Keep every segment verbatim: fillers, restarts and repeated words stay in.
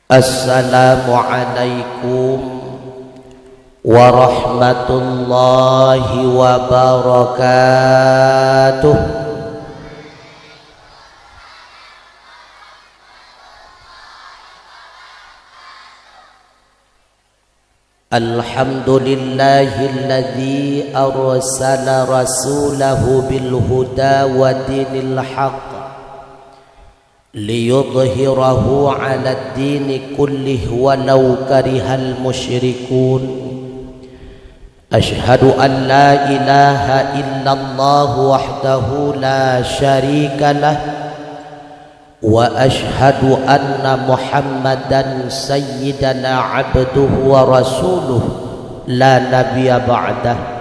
Assalamualaikum warahmatullahi wabarakatuh. Alhamdulillahilladzi arsala rasulahu bil huda wa dinil haqq liyudhhirahu 'alad dini kullih walau karihal musyrikun. Asyhadu an la ilaha illallah wahdahu la syarika lah, wa asyhadu anna Muhammadan sayyidana abduhu wa rasuluh la nabiyya ba'dah.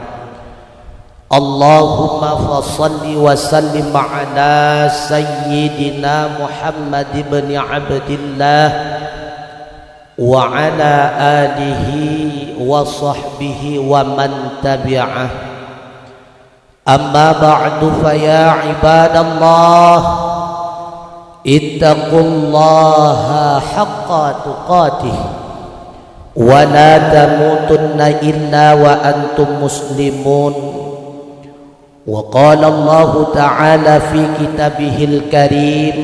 Allahumma fa shalli wa sallim ala sayyidina Muhammad ibn Abdillah wa ala alihi wa sahbihi wa man tabi'ah. Amma ba'du, fa ya ibadallah, ittaqullaha haqqa tuqatih, wa la tamutunna illa wa antum muslimun. Wa qala Allahu ta'ala fi kitabihil karim,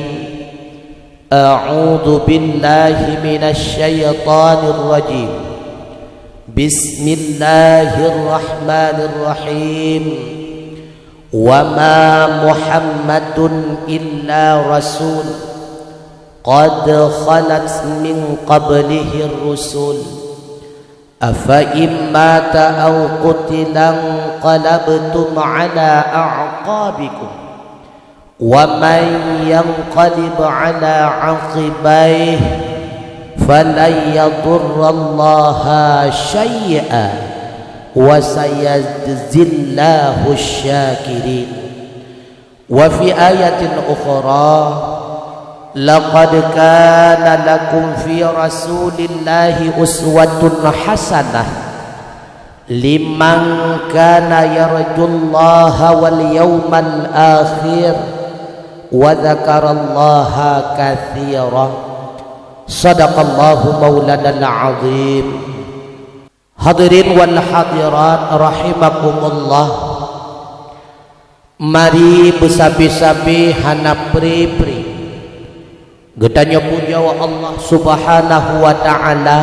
a'udzu billahi minasy syaithanir rajim. Bismillahirrahmanirrahim. Wa ma Muhammadun illa rasul, qad khalat min qablihir rusul. Afa in mata aw qutila inqalabtum ala a'qabikum. Wa man yanqalib ala aqibaih falan yadurrallaha syai'a wa sayajzillahu syakirin. Wa fi ayatin ukhra, laqad kana lakum fi Rasulillahi uswatun hasanah liman kana yarjullaha wal yaumal akhir wa dzakarallaha katsira. Sadaqallahu maulanal azim. Hadirin wal hadirat rahimakumullah. Mari beusabe-sabe hana pre-pre geutanyoe pujoe Allah Subhanahu wa Ta'ala,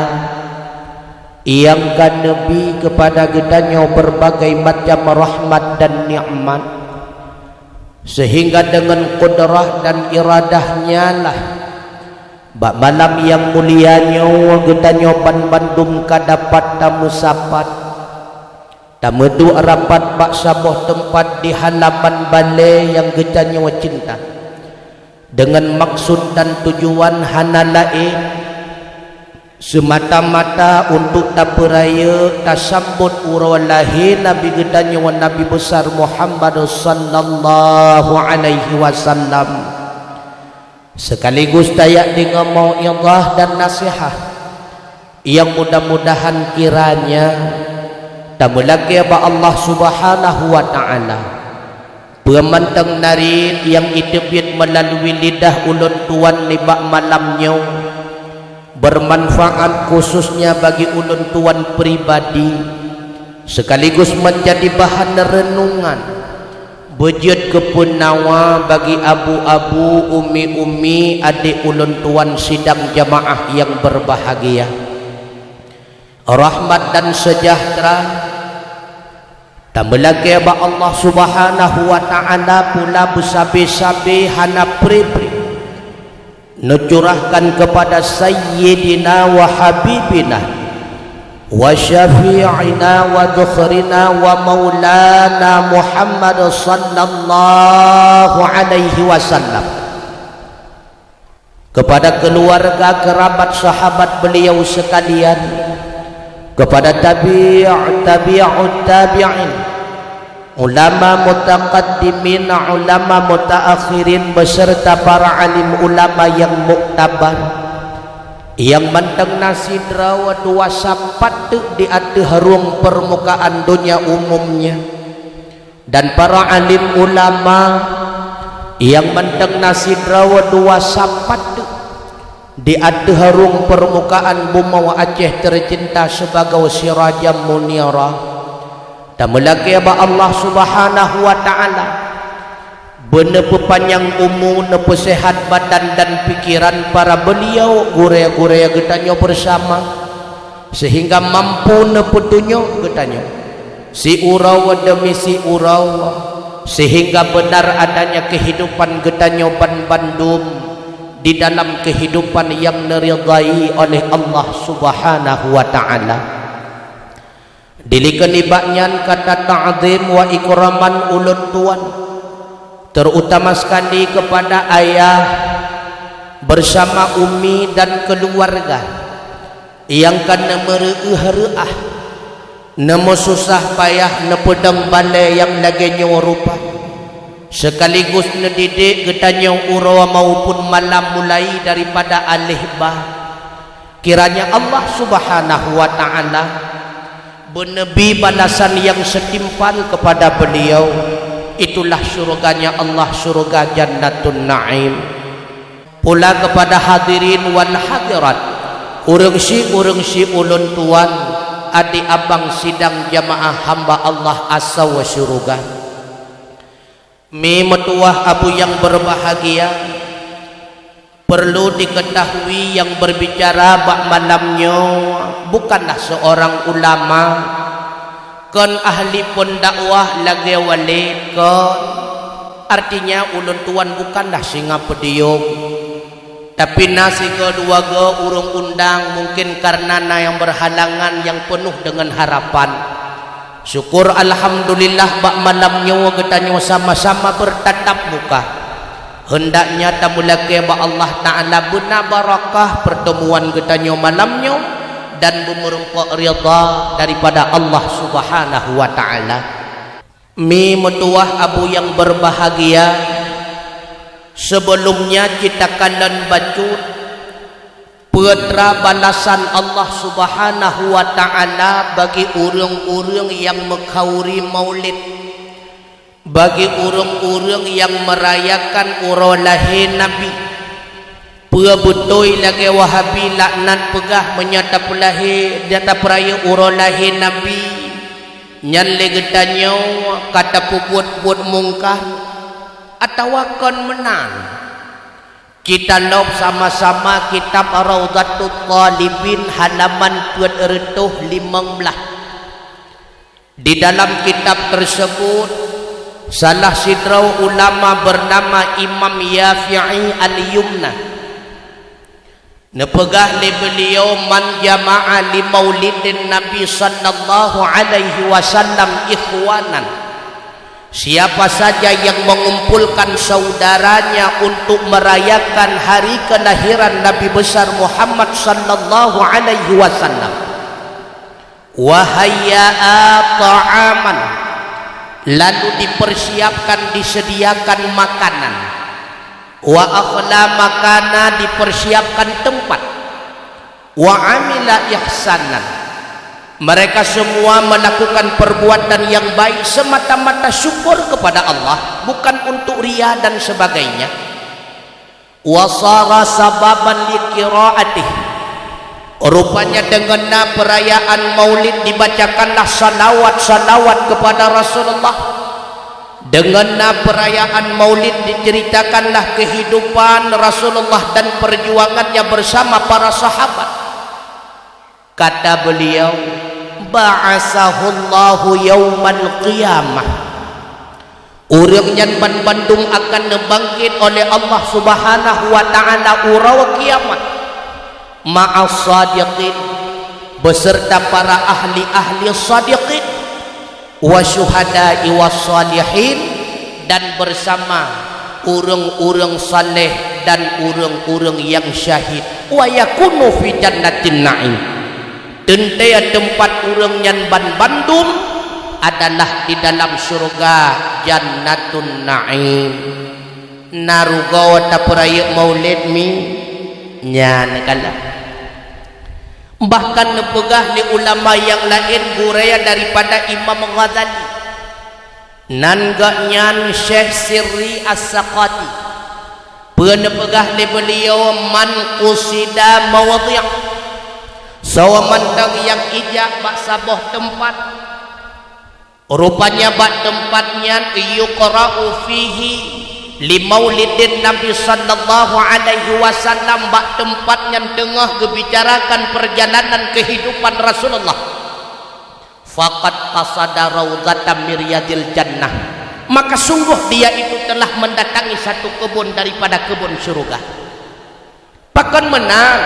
nyang ka neubi keupada geutanyoe beurbagai macam rahmat dan nikmat, seuhingga deungon kudrah dan iradah-Nya lah, bak malam nyang mulia nyoe geutanyoe banmandum ka dapat tameusapat, tameuduek rapat bak saboh teumpat di halaman balée nyang geutanyoe cinta, deungon maksud dan tujuan hana laén seumata-mata untuk tapeurayeuk tasambot uroe lahé Nabi geutanyoe, Nabi Besar Muhammad sallallahu alaihi wasallam. Sekaligus tajak deungoe mauidhah dan nasihah, nyang mudah-mudahan kiranya tameulakée bak Allah Subhanahu wa Ta'ala. Peue mantong narit nyang jiteubiet meulalui lidah ulôn tuan nibak malam nyoe, beumanfaat khususnya bagi ulôn tuan pribadi, sekaligus meunjadi bahan reunungan, beujeuet keu peunawa bagi abu-abu, umi-umi, adék ulôn tuan sidang jamaah nyang beurbahagia. Rahmat dan seujahteura tameulakée bak Allah Subhanahu wa Ta'ala pula beusabe-sabe hana pre-pre neucurahkan keupada Sayyidina wa Habibina wa Syafi'ina wa Dhukhrina wa Maulana Muhammad sallallahu alaihi wasallam, keupada keuluwarga, keurabat, sahabat beliau seukalian, keupada tabi', tabi'ut tabi'in, ulama mutaqaddimin, ulama mutaakhirin, beuseureuta para alim ulama nyang muktabar, nyang mantong na sidroe dua sapat teuk di ateueh rhueng peurmukaan donya umum nyan, dan para alim ulama nyang mantong na sidroe dua sapat teuk Di ateueh rhueng peurmukaan bumoe Aceh teucinta sibagoe sirajam munira, tameulakée bak Allah Subhanahu wa Ta'ala, beuneupeupanjang umu, neupeuseuhat badan dan pikeran para beuliau gurée-gurée geutanyoe beusama, seuhingga mampu neupeutunyok geutanyoe siuroe deumi siuroe, seuhingga beunar adanya keuhidupan geutanyoe banbandum di dalam keuhidupan nyang neuridai oleh Allah Subhanahu wa Ta'ala. Dilikot nibak nyan kata ta'zim wa ikraman ulôn tuan, terutama sekali kepada ayah bersama umi dan keluarga nyang ka neumeureue reuah, neumeususah payah neupeudong balée nyang lagée nyoe rupa, sekaligus neudidik geutanyoe uroe maupun malam mulai daripada aleh ba. Kiranya Allah Subhanahu wa Ta'ala beuneubri balasan nyang seutimpal kepada beliau, itulah syurganya Allah, syurga Jannatun Na'im. Pula kepada hadirin wal hadirat, ureuëng si-ureuëng si ulôn tuan, adik abang sidang jamaah hamba Allah asoe syurga. Mi meutuwah abu nyang beurbahagia, perlu diketahui nyang beurbicara bak malam nyoe bukanlah seurang ulama, kon ahli peundakwah lagée walét, kon. Artinya ulôn tuan bukanlah singa podium. Tapi na sigoe dua goe ureuëng undang, mungken kareuna na nyang beurhalangan nyang peunoh deungon harapan. Syukur alhamdulillah bak malam nyoe geutanyoe sama-sama beurtatap muka. Heundaknya tameulakée bak Allah Ta'ala beuna barakah peurteumuan geutanyoe malam nyoe dan beumeurumpok ridha daripada Allah Subhanahu wa Ta'ala. Mi meutuwah abu nyang beurbahagia, seubeulom nyan cit takalon bacut peue teuma balasan Allah Subhanahu wa Ta'ala bagi ureuëng-ureuëng nyang meukhauri maulid, bagi ureuëng-ureuëng nyang meurayakan uroe lahé Nabi. Peue beutôi lagée Wahabi laknat peugah meunyoe tapeulahé, tapeurayeuk uroe lahé Nabi, nyan lé geutanyoe ka tapeubuet buet mungkar, atawa kon meunan? Kita lom sama-sama kitab Raudhatut Thalibin halaman peuet reutôh limong blaih. Di dalam kitab tersebut, salah sidroe ulama bernama Imam Yafi'i Al-Yumna, neupeugah lé beliau, "Man jama'a li maulidin Nabi sallallahu alaihi wasallam ikhwanan." Siapa saja yang mengumpulkan saudaranya untuk merayakan hari kelahiran Nabi besar Muhammad sallallahu alaihi wasallam, wa hayya'a ta'aman, lalu dipersiapkan, disediakan makanan, wa akhla makana, dipersiapkan tempat, wa amila ihsanan, mereka semua melakukan perbuatan yang baik semata-mata syukur kepada Allah, bukan untuk ria dan sebagainya. Wa sara sababan li qiraatih. Rupanya deungon na peurayaan maulid dibacakanlah salawat-salawat kepada Rasulullah. Deungon na peurayaan maulid diceritakanlah kehidupan Rasulullah dan perjuangannya bersama para sahabat. Kata beliau, "Ba'asahullahu yaumal qiyamah." Ureuëng nyan banmandum akan neubangkét oleh Allah Subhanahu wa Ta'ala uroe kiamat, ma'as sadiqin, beserta para ahli-ahli sadiqin, wa syuhada'i was salihin, dan bersama ureuëng-ureuëng saleh dan ureuëng-ureuëng nyang syahid, wa yakunu fi jannatin na'im. Teuntée teumpat ureuëng nyan banmandum adalah di dalam syeuruga Jannatun Na'im. Na rugoe tapeurayeuk maulid mi nyan kalon. Bahkan neupeugah lé ulama nyang laén gurée daripada Imam Ghazali, nan gobnyan Syekh Sirri As-Saqati. Peue neupeugah lé beuliau, "Man qusida mawadhi'." Soe mantong nyang ijak bak saboh teumpat, rupanya bak teumpat nyan yuqra'u fihi li maulidin Nabi sallallahu alaihi wasallam, bak teumpat nyan teungoh geubicarakan peurjalanan keuhidupan Rasulullah. Faqad qasada raudhatan min riyadil jannah. Maka sungguh dia itu telah mendatangi satu kebun daripada kebun syurga. Pakon meunan?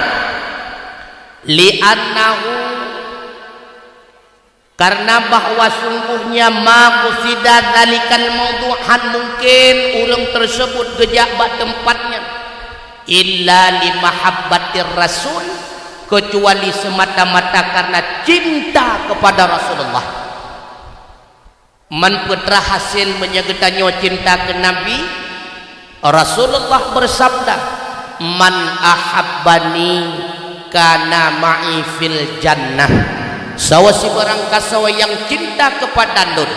Li'annahu, karena bahwa sungguhnya ma qusida dzalikal maudhu', han mungkin ureuëng tersebut geujak bak teumpat nyan illa li mahabbatir rasul, kecuali semata-mata karena cinta kepada Rasulullah. Man peue teura hasil meunyoe geutanyoe cinta keu Nabi? Rasulullah bersabda, "Man ahabbani kana ma'i fil jannah." Sawa sibarang kasawa nyang cinta kepada Lôn,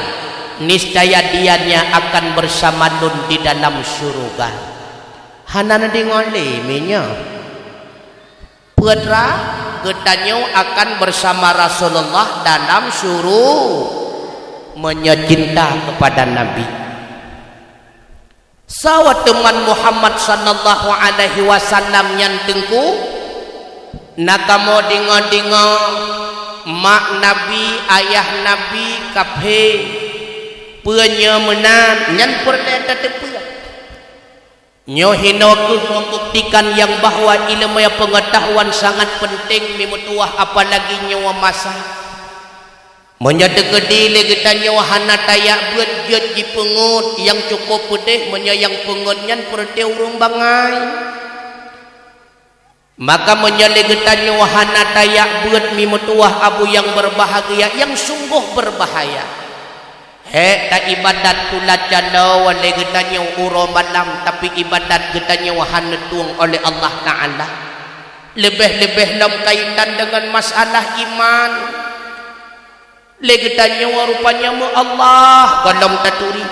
niscaya dianya akan bersama Lôn di dalam syurga. Hana neudeungoe lé meunyoe. Peue teura geutanyoe akan bersama Rasulullah dalam syuru-, meunyoe cinta kepada Nabi. Sawa teuma Muhammad sallallahu alaihi wasallam nyan teungku, na kamoe deungoe-deungoe mak Nabi, ayah Nabi, kaphé. Peue nyoe meunan, nyan peureulée tateupeue. Nyoe hinoe kheueh membuktikan nyang bahwa ileumé peungeutahuan sangat peunteng mimeutuwah, apalagi nyoe masa. Meunyoe teukeudi lé geutanyoe hana tajak beuet jeuet jipeungeut, nyang cukôp peudeh meunyoe nyang peungeut nyan peureuté ureuëng bangai. Maka meunyoe lé geutanyoe hana tajak beuet mimeutuwah abu nyang beubahgia, nyang sunggoh beubahaya. Hék taibadat tula caloe lé geutanyoe uroe malam, tapi ibadat geutanyoe hana neutueng oleh Allah Taala. Leubeh-leubeh lom kaitan deungon masalah iman. Lé geutanyoe rupanya meu Allah gohlom taturi.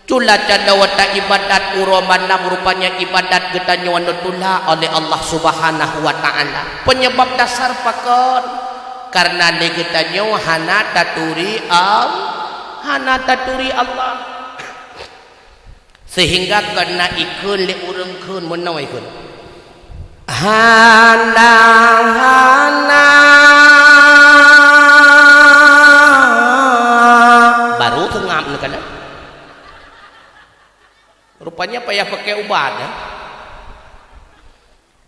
Tula caloe taibadat uroe malam rupanya ibadat geutanyoe neutula oleh Allah Subhanahu wa Taala. Penyebab dasar pakon? Karena lé geutanyoe hana taturi Al-, hana taturi Allah. Sehingga keuneuk ikheun lé ureuëng kheun meunoe ikheun. Hana, hana. Baru seungab neukalon. Rupanya payah pakai ubat, ya.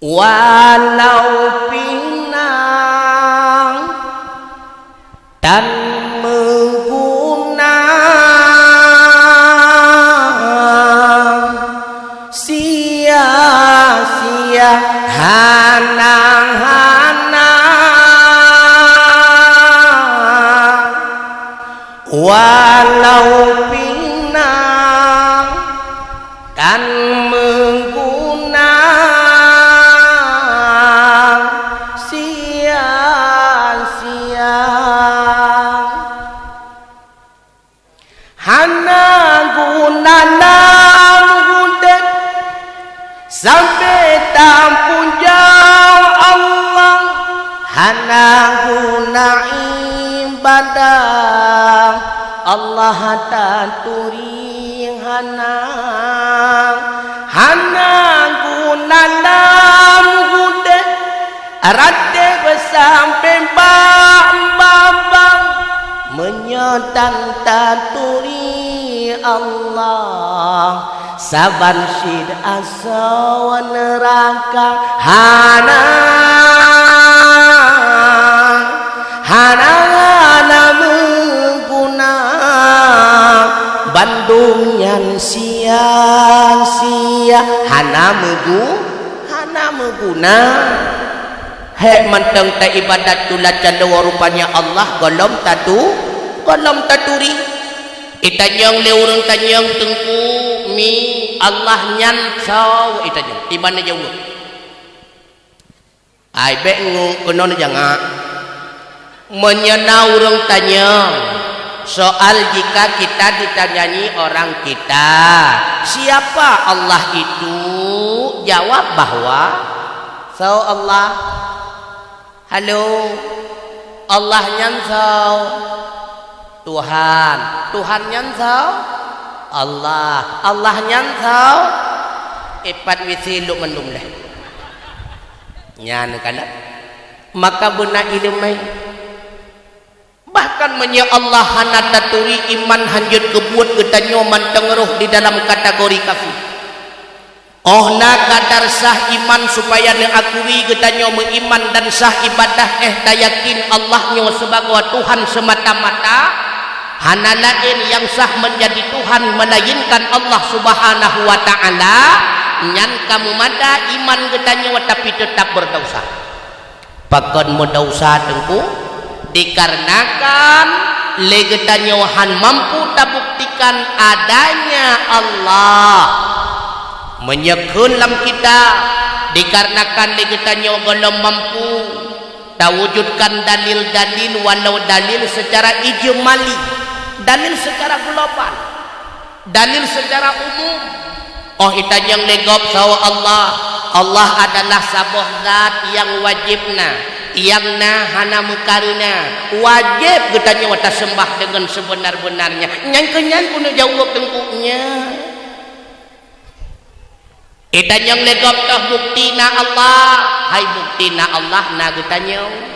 Walau pinang tan meuguna, sia-sia hana, hana. Walau pinang tan meuguna, sia-sia. Hana guna lam udeb sampai tapujoe Allah, hana guna ibadah Allah taturi hana, hana guna lam udeb. Ratéb sampai bak babah, meunyoe tan taturi Allah, saban cit asoe neuraka hana, hana, hana meuguna, bandum nyan sia-sia, hana meugu-, hana meuguna. Hék mantong taibadat tula caloe rupanya Allah gohlom tatu-, gohlom taturi. Itanyong lé ureuëng tanyong teungku, mi Allah nyan soe itanyong? Iban jaweueb. Ai bék ngu keunoe neujangak. Meunyoe na ureuëng tanyong, Soal jika kita ditanyai orang kita, "Siapa Allah itu?" Jawab bahwa, "Soe Allah?" Halo, Allah nyan soe? Tuhan. Tuhan nyan soe? Allah. Allah nyan soe? Ipat wisi luk mandum leh. Nyan kana. Maka beuna ileumèe. Bahkan meunyoe Allah hana taturi, iman hanjeuet keubuet, geutanyoe mantong rhoh di dalam kategori kafé. Óh na kadar sah iman supaya neuakui geutanyoe meuiman dan sah ibadah, eh, tayakin Allah nyoe sibagoe Tuhan seumata-mata, hana laén nyang sah meunjadi Tuhan meulainkan Allah Subhanahu wa Ta'ala, nyan ka meumada iman geutanyoe tapi teutab beudesya. Pakon meudesya, Teungku? Dikarenakan lé geutanyoe han mampu tabuktikan adanya Allah. Meunyoe kheun lam kitab, dikarenakan lé geutanyoe gohlom mampu tawujudkan dalil-dalil, walau dalil secara ijmali, dalil secara global. Dalil secara umum, óh itanyong lé gob saboh Allah, Allah adalah saboh zat nyang wajéb na, nyang na hana meukareuna, wajéb geutanyoe taseumbah deungon seubeunar-beunarnya. Nyan keuh nyan keuneuk jaweueb Teungku, nyan. Itanyong lé gob toh bukti na Allah. Hai bukti na Allah na geutanyoe.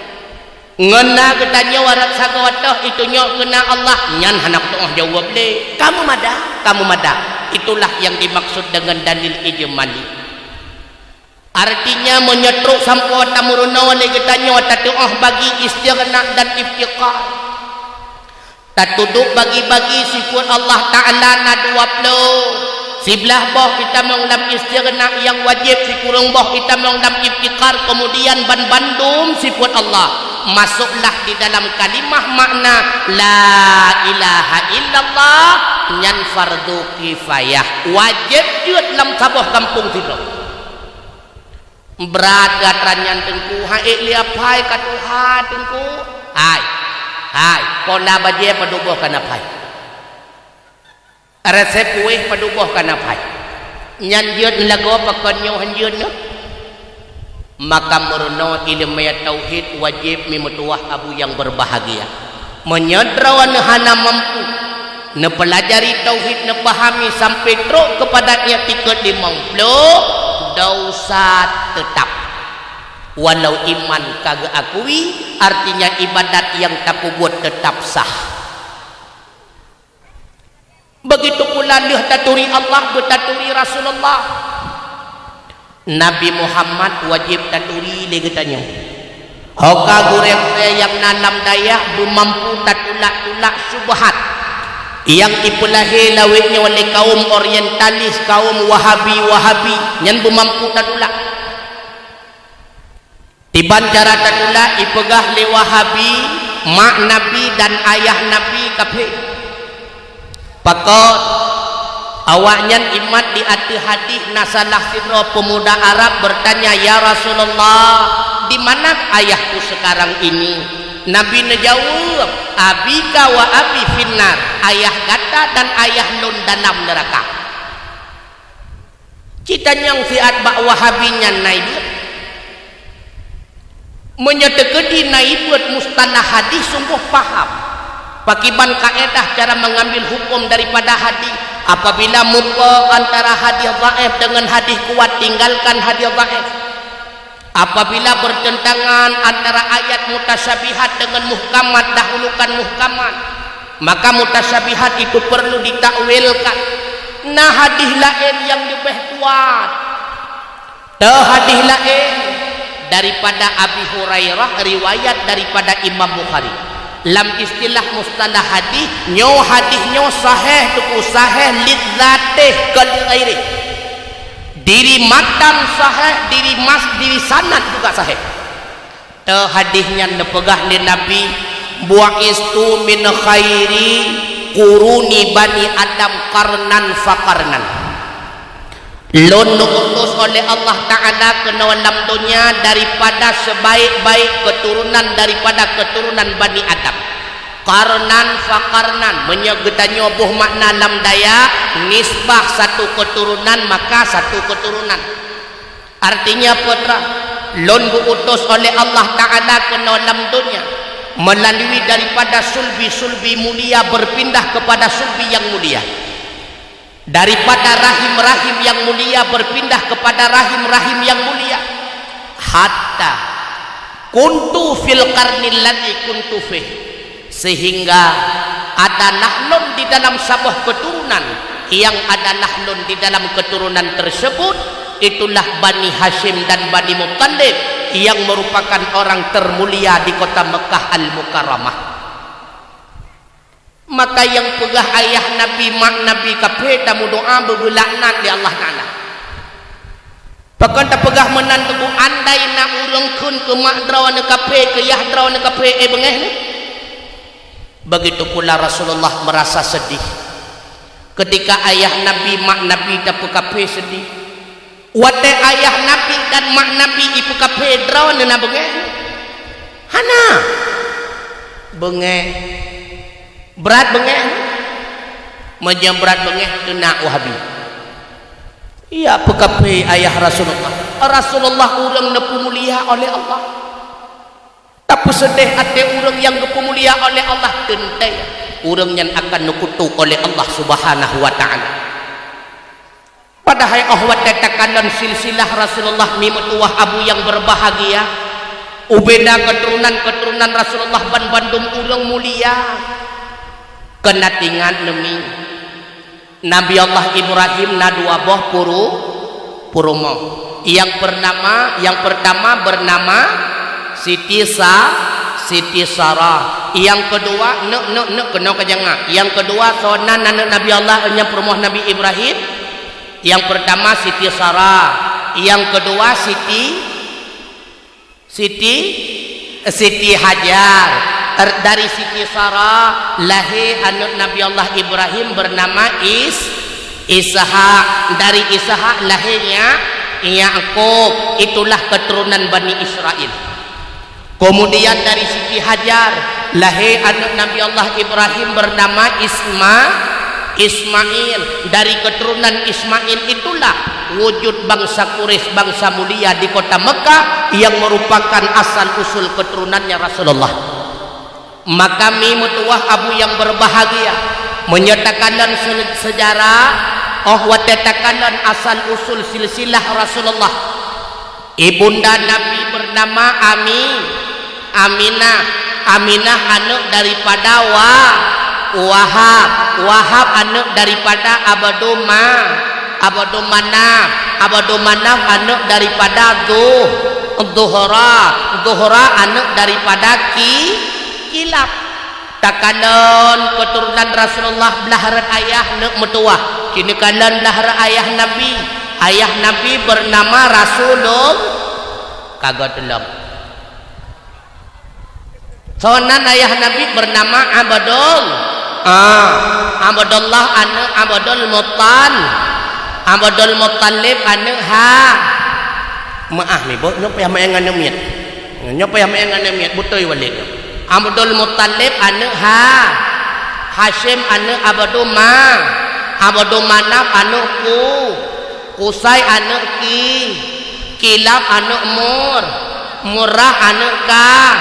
Ngon na geutanyoe rot sagoe toh itunyok keu na Allah, nyan hana kutu'oh jaweueb lé. Ka meumada, ka meumada. Itulah yang dimaksud dengan dalil ijmali. Artinya, meunyoe trok sampoe tameurunoe lé geutanyoe tatu'oh bagi istighna dan iftiqar. Tatuduek bagi-bagi sifeuet Allah Ta'ala na dua ploh. Siblah boh itamong lam istighna nyang wajéb, sikureueng boh itamong lam iftiqar, kemudian ban bandum sifeuet Allah masuklah di dalam kalimah makna la ilaha illallah, nyan fardu kifayah, wajéb jeuet lam saboh gampông sidroe. Brat gata nyan Teungku, han ék lé aphai ka tuha Teungku. Hai, hai, pola bajée padub boh kana phai. Resep kuéh padub boh kana phai. Nyan jeuet lagoe pakon nyoe han jeuet nyoe. Maka meurunoe ileumèe tauhid wajéb mimeutuwah abu nyang beurbahagia. Meunyoe droeneuh hana mampu neupeulajari tauhid, neupahami sampai trok keupada i'tikad limong ploh, desya teutap. Walau iman ka geuakui, artinya ibadat nyang tapeubuet teutap sah. Begitu pula lheueh taturi Allah, beutaturi Rasulullah. Nabi Muhammad wajéb taturi lé geutanyoe. Ho ka gurée-gurée nyang na lam dayah beumampu tatulak-tulak syubhat nyang ipeulahé lawét nyoe lé kaum orientalis, kaum Wahabi-Wahabi, nyan beumampu tatulak. Diban cara tatulak ipeugah lé Wahabi, mak Nabi dan ayah Nabi kafé. Pakon? Awaknyan imat di ateueh hadih na salah sidroe peumuda Arab beurtanya, "Ya Rasulullah, di mana ayahku sekarang ini?" Nabi neujaweueb, "Abika wa abi finnar, ayah gata dan ayah lôn dalam neuraka." Cit tanyong siat bak Wahabi nyan na ibeuet. Meunyoe teukeudi na ibeuet mustalah hadih sunggoh paham. Pakiban kaedah cara mengambil hukum daripada hadih? Apabila meupo antara hadih dhaif dengan hadih kuat, tinggalkan hadih dhaif. Apabila bertentangan antara ayat mutasyabihat dengan muhkamat, dahulukan muhkamat. Maka mutasyabihat itu perlu ditakwilkan. Na hadih laén nyang leubeh kuat. Teuh hadih laén daripada Abi Hurairah, riwayat daripada Imam Bukhari. Lam istilah mustalah hadih, nyoe hadih nyoe sahih, Teungku, sahih lidzatih, kon li ghairih. Diri matan sahih, diri mas, diri sanad juga sahih. Teuh hadih nyan neupeugah lé Nabi, "Bu'istu min khairi quruni bani Adam qarnan fa qarnan." Lôn neuutus oleh Allah Ta'ala keunoe lam donya daripada sebaik-baik keturunan daripada keturunan Bani Adam. Qarnan fa qarnan, meunyoe geutanyoe boh makna lam Dayak, nisbah satu keuturonan maka satu keuturonan. Artinya peue treuk? Lôn geuutus oleh Allah Ta'ala keunoe lam donya melalui daripada sulbi-sulbi mulia berpindah kepada sulbi yang mulia. Daripada rahim-rahim yang mulia berpindah kepada rahim-rahim yang mulia. Hatta kuntu fil qarnil ladzi kuntu fih. Sehingga adanah lôn di dalam saboh keuturonan, nyang adanah lôn di dalam keuturonan tersebut, itulah Bani Hasyim dan Bani Muttalib, yang merupakan orang termulia di kota Mekah Al-Mukarramah. Maka nyang peugah ayah Nabi, mak Nabi kafé, tameudoa beugeulaknat lé Allah Ta'ala. Pakon tapeugah meunan teungku, andai na ureuëng kheun keu mak droeneuh kafé, keu yah droeneuh kafé, eh, beungéh nyoe? Begitu pula Rasulullah merasa sedih ketika ayah Nabi, mak Nabi tapeukafé, sedih. Watée ayah Nabi dan mak Nabi ipeukafé, droeneuh na beungéh? Hana. Beungéh. Brat beungéh? Meunyoe brat beungéh, keuneuk Wahabi. Iya peukafé ayah Rasulullah. Rasulullah ureuëng neupeumulia oleh Allah. Tapeuseudeh até ureuëng nyang geupeumulia oleh Allah, teuntée ureuëng nyan akan neukutok oleh Allah Subhanahu wa Ta'ala. Padahai óh watée takalon silsilah Rasulullah, mi meutuwah abu nyang berbahagia, ubena keuturonan-keuturonan Rasulullah banbandum ureuëng mulia. Keuneuk ingat neumi, Nabi Allah Ibrahim na dua boh puru-, purumoh. Nyang bernama, nyang pertama bernama Siti Sa-, Siti Sarah. Nyang keudua, neuk, neuk, neuk, keunoe ka jangak. Nyang keudua, soe nan aneuk Nabi Allah, nyang purumoh Nabi Ibrahim? Nyang pertama Siti Sarah, nyang keudua Siti, Siti, Siti Hajar. Er, dari Siti Sarah lahé aneuk Nabi Allah Ibrahim bernama Is-, Ishak. Dari Ishak lahé Ya-, Yakub. Itulah keturunan Bani Israel. Kemudian dari Siti Hajar lahé aneuk Nabi Allah Ibrahim bernama Isma-, Ismail. Dari keturunan Ismail itulah wujud bangsa Quraisy, bangsa mulia di kota Mekah, yang merupakan asal usul keturunannya Rasulullah. Maka mi meutuwah abu nyang berbahagia, meunyoe takalon se-, sejarah, óh watée takalon asal usul silsilah Rasulullah, ibunda Nabi bernama Ami-, Aminah. Aminah aneuk daripada Wa-, Wahab. Wahab aneuk daripada Abdul Ma-, Abdul Manaf. Abdul Manaf aneuk daripada Zuh-, Zuhra. Zuhra aneuk daripada Ki-, Kilab. Takalon keuturonan Rasulullah blah rot ayah neuk meutuwah. Keuneuk kalon blah rot ayah Nabi. Ayah Nabi bernama Rasulul-, ka goe tulông. Soe nan ayah Nabi bernama Abdul-, ah, Abdullah aneuk Abdul Muttal-, Abdul Muttalib aneuk Ha-, meuáh mi, boh, nyoe payah meu'en ngon aneuk miet. Nyoe payah meu'en ngon aneuk miet, beutôi walek nyoe. Abdul Muttalib aneuk Ha-, Hasyim aneuk Abdul Ma-, Abdul Manaf aneuk Ku-, Kusai aneuk Ki-, Kilab aneuk Mur-, Murrah aneuk Ka-,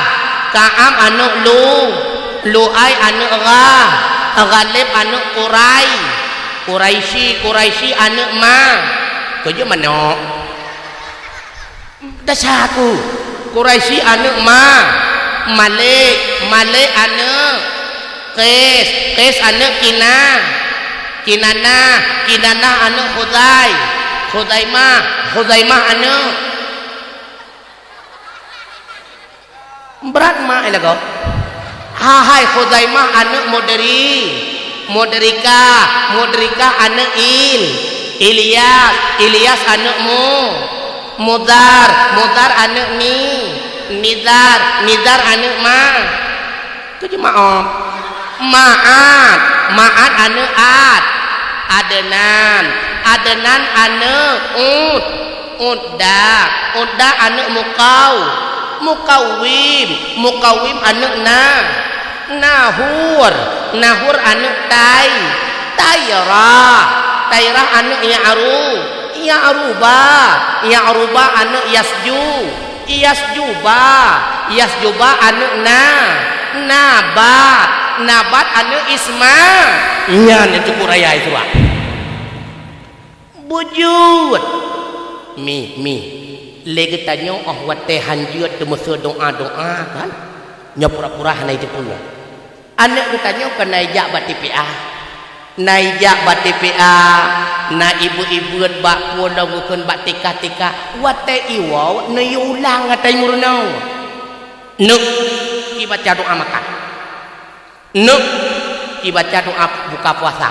Ka'ab aneuk Lu-, Lu'ai aneuk Gha-, Ghalib aneuk Qurai-, Quraisy, Quraisy aneuk Ma-, keujeuet manok. Desya aku. Quraisy aneuk Ma-, Malik, Malik aneuk Qais, Qais aneuk Kina-, Kinanah, Kinanah aneuk Khuzai-, Khuzaimah, Khuzaimah aneuk, brat ma, eh, lagoe. Hai Khuzaimah aneuk Mudri-, Mudrikah, Mudrikah aneuk Il-, Ilyas, Ilyas aneuk Mu-, Mudar, Mudar aneuk Ni-, Nizar, Nizar aneuk Ma-, keujeuet maoh. Ma'ad, Ma'ad aneuk Ad-, Adnan, Adnan aneuk Ud-, Udda, Udda aneuk Muqaw-, Muqawwim, Muqawwim aneuk Na-, Nahur, Nahur aneuëk Tai, Tairah, Tairah aneuëk Ya'ru, Ya'ruba, Ya'ruba aneuëk Yasju, Yasjuba, Yasjuba aneuëk Na, Nabat, Nabat aneuëk Isma. Nyan itu Quraya Isra. Beujeuet. Mi, mi. Lé geutanyoe óh watée han jeuet teumeusoe doá-doá kan? Nyoe pura-pura hana jiteupeue. Aneuëk geutanyoe kon na ijak bak T P A. Na ijak bak T P A, na ibeut-ibeut bak peue lom geukheun bak tika-tika. Watée iwoe neuyue ulang ata meurunoe. Neuk, ibaca doá makan. Neuk, ibaca doá buka puasa.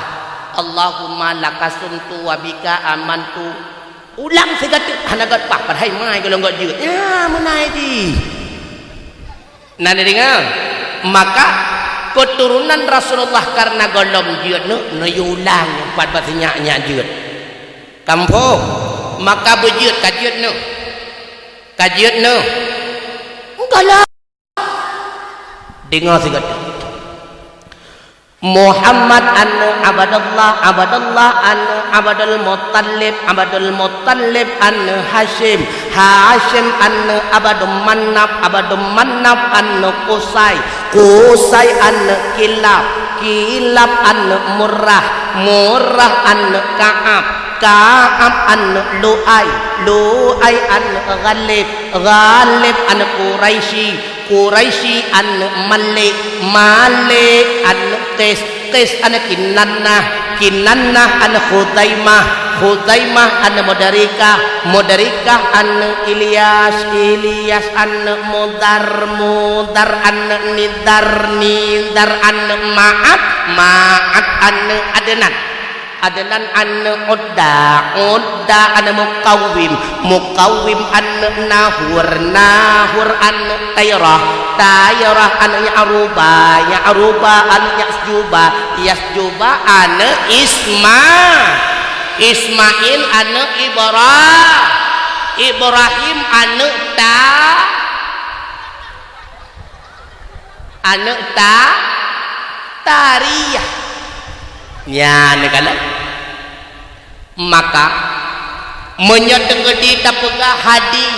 Allahumma laka sumtu wa bika amantu. Ulang sigateuk hana gét paih, padahai mai golom gét jeuet. Ya, meunai jih. Na neudeungoe? Maka keuturonan Rasulullah kareuna golom jeuet neuk, neuyue ulang pat bak sinyak-nyak jeuet. Kamoe phom, maka beujeuet ka jeuet neuk. Ka jeuet neuk. Engkau lah. Deungoe sigoe. Muhammad aneuëk Abdullah, Abdullah aneuëk Abdul Muttalib, Abdul Muttalib aneuëk Hasyim, Hasyim aneuëk Abdul Manaf, Abdul Manaf aneuëk Qusay, Qusay aneuëk Kilab, Kilab aneuëk Murrah, Murrah aneuëk Ka'ab, Ka'ab aneuëk Lu'ay, Lu'ay aneuëk Ghalib, Ghalib aneuëk Quraisy, Quraisy aneuëk Malik, Malik aneuëk Qais, Qais aneuëk Kinannah, Kinannah aneuëk Khuzaimah, Khuzaimah aneuëk Mudrikah, Mudrikah aneuëk Ilyas, Ilyas aneuëk Mudhar, Mudhar aneuëk Nizar, Nizar aneuëk Ma'ad, Ma'ad aneuëk Adnan. Adnan aneuëk Udda, Udda aneuëk Mukawwim, Mukawwim aneuëk Nahur, Nahur aneuëk Tairah, Tairah aneuëk Ya'ruba, Ya'ruba aneuëk Yasjuba, Yasjuba aneuëk Isma, Ismail aneuëk Ibra, Ibrahim aneuëk Ta, aneuëk Ta, Tariyah. Nyan kalon. Maka, meunyoe teukeudi tapeugah hadis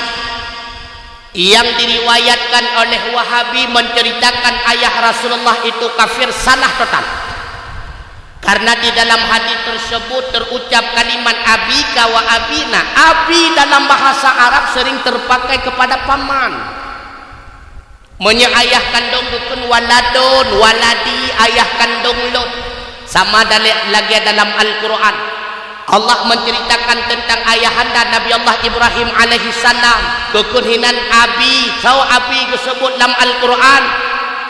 yang diriwayatkan oleh Wahabi menceritakan ayah Rasulullah itu kafir, salah total. Karena di dalam hadis tersebut terucap kalimat abika wa abina. Abi dalam bahasa Arab sering terpakai kepada paman. Meunyoe ayah kandong geukheun waladun, waladi, ayah kandong lôn, sama dale-, lagée dalam Al-Qur'an. Allah menceritakan tentang ayahanda Nabi Allah Ibrahim alaihissalam, geukheun hinan abi, soe abi geuseubut lam Al-Qur'an?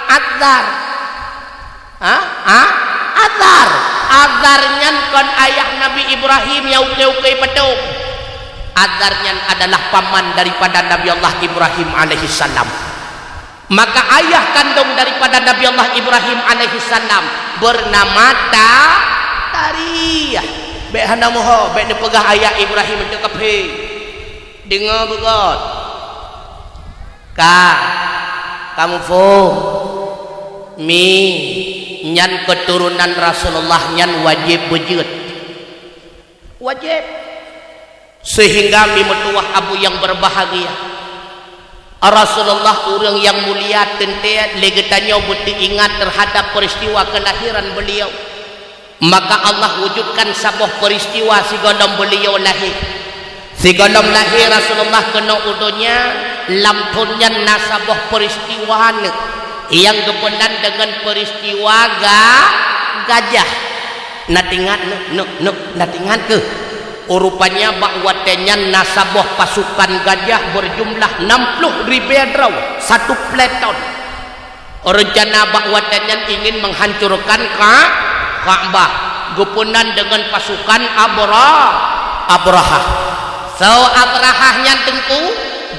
Azar. Ha? Ha? Azar. Azar nyan kon ayah Nabi Ibrahim nyang ukeue-ukeue patong. Azar nyan adalah paman daripada Nabi Allah Ibrahim alaihissalam. Maka ayah kandong daripada Nabi Allah Ibrahim alaihissalam bernama Ta-, Tariyah. Bék hana muho, bék neupeugah ayah Ibrahim itu kafé. Deungoe beugét. Ka, kamoe phom, mi, nyan keuturonan Rasulullah nyan wajéb beujeuet. Wajéb. Sehingga mi meutuwah abu yang berbahagia, Rasulullah ureuëng nyang mulia teuntée lé geutanyoe beuteuingat terhadap peristiwa kelahiran beliau. Maka Allah wujudkan saboh peristiwa sigohlom beliau lahé. Sigohlom lahé Rasulullah keunoe u donya, lam thon nyan na saboh peristiwa neuk nyang geupeunan deungon peristiwa ga-, gajah. Na teuingat neuk, neuk, neuk, na teuingat keuh? Rupanya bak watée nyan na saboh pasukan gajah berjumlah enam puluh ribée droe, satu peleton. Reuncana bak watée nyan ingin menghancurkan Ka-, Ka'bah, geupeunan deungon pasukan Abra-, Abrahah. Soe Abrahah nyan teungku?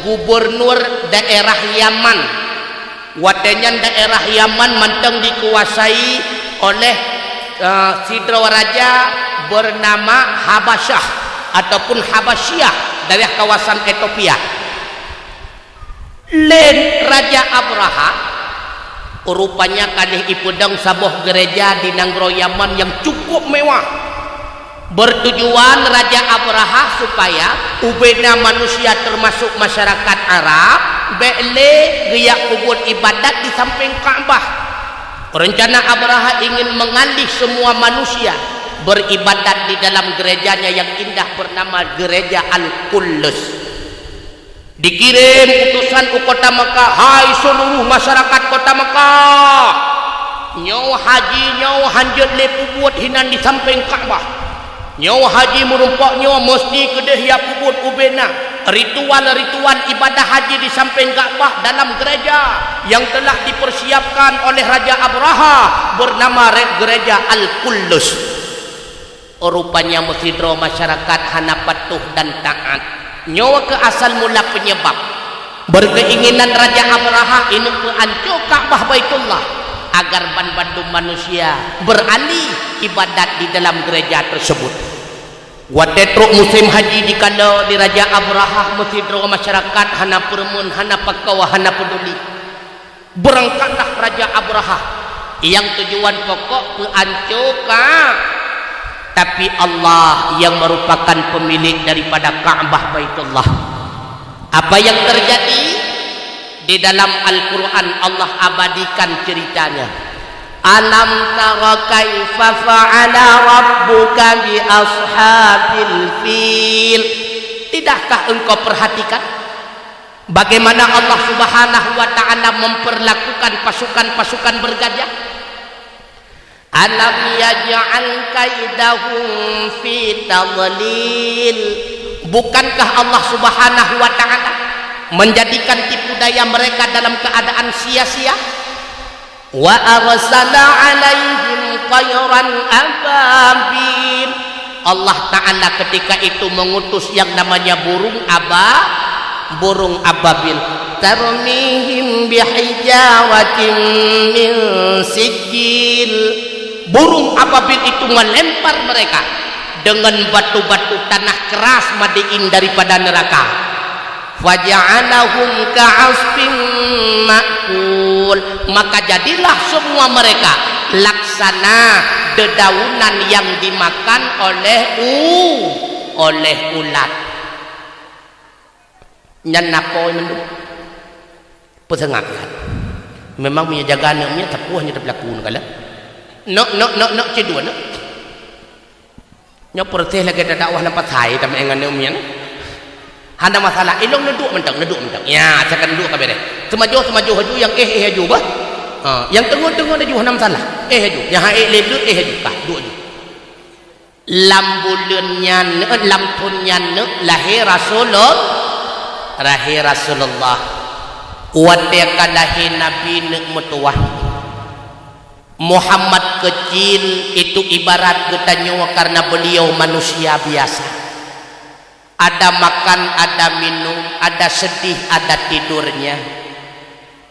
Gubernur daerah Yaman. Watée nyan daerah Yaman mantong dikuasai oleh, eh, sidroe raja bernama Habasyah ataupun Habasyiah, daerah kawasan Ethiopia. Lé Raja Abrahah Rupanya ka lheueh ipeudong saboh gereja di nanggroe Yaman nyang cukup mewah. Bertujuan Raja Abrahah supaya ubena manusia, termasuk masyarakat Arab, bék lé geujak peubuet ibadat di sampéng Ka'bah. Rencana Abrahah ingin mengalih semua manusia beribadat di dalam gerejanya yang indah bernama Gereja Al-Qullus. Dikirim utusan u kota Mekah, "Hai seluruh masyarakat kota Mekah, nyoe haji nyoe hanjeuet lé peubuet hinan di sampéng Ka'bah. Nyoe haji meurumpok nyoe meusti keudeh ya peubuet ubena. Ritual-ritual ibadah haji di sampéng Ka'bah dalam gereja yang telah dipersiapkan oleh Raja Abrahah bernama Re-, Gereja Al-Qullus." Rupanya meusidroe masyarakat hana patuh dan taát. Nyoe keuh asal mula penyebab. Berkeinginan Raja Abrahah ineuk peuanco Ka'bah Baitullah agar banmandum manusia beralih ibadat di dalam gereja tersebut. Watée trok musim haji dikalo di Raja Abrahah, meusidroe masyarakat hana peureumeun, hana pakoe, hana peuduli. Beurangkatlah Raja Abrahah nyang tujuan pokok peuanco Ka-, tapi Allah yang merupakan pemilik daripada Ka'bah Baitullah. Apa yang terjadi? Di dalam Al-Quran Allah abadikan ceritanya. "Alam tara kaifa fa'ala rabbuka bi ashabil fil." Tidakkah engkau perhatikan bagaimana Allah Subhanahu wa Ta'ala memperlakukan pasukan-pasukan bergajah? "Alam yaj'al kaidahum fi tadlil." Bukankah Allah Subhanahu wa Ta'ala menjadikan tipu daya mereka dalam keadaan sia-sia? "Wa arsala 'alaihim thayran ababil." Allah Ta'ala ketika itu mengutus yang namanya burung aba-, burung ababil. "Tarmihim bihijaratin min sijil." Burung ababil itu melempar mereka dengan batu-batu tanah keras madiin daripada neraka. "Faja'alahum ka'asfin ma'kul." Maka jadilah semua mereka laksana dedaunan yang dimakan oleh u-, oleh ulat. Nyan na po mandum. Peuseungab that. Memang meunyoe jaga aneuk miet, sapeue nyang teupeulaku neukalon. Neuk, neuk, neuk, neuk, cit dua neuk. Nyoe proses lagée tadakwah lam pasai, tamé ngon aneuk miet. Hana masalah, ilong neuduek mantong, neuduek mantong. Ya, asakan neuduek ka beres. Seumajoh, seumajoh aju, nyang éh, éh aju bah. Ha, nyang teungoh, teungoh aju, hana masalah. Éh aju. Nyang han éh lé beuet, éh aju. Kah, duek aju. Lam buleuen nyan, eh, lam thon nyan neuk lahé Rasulul-, lahé Rasulullah. Watée ka lahé Nabi neuk meutuwah. Muhammad kecil itu ibarat geutanyoe karena beliau manusia biasa. Ada makan, ada minum, ada sedih, ada tidurnya.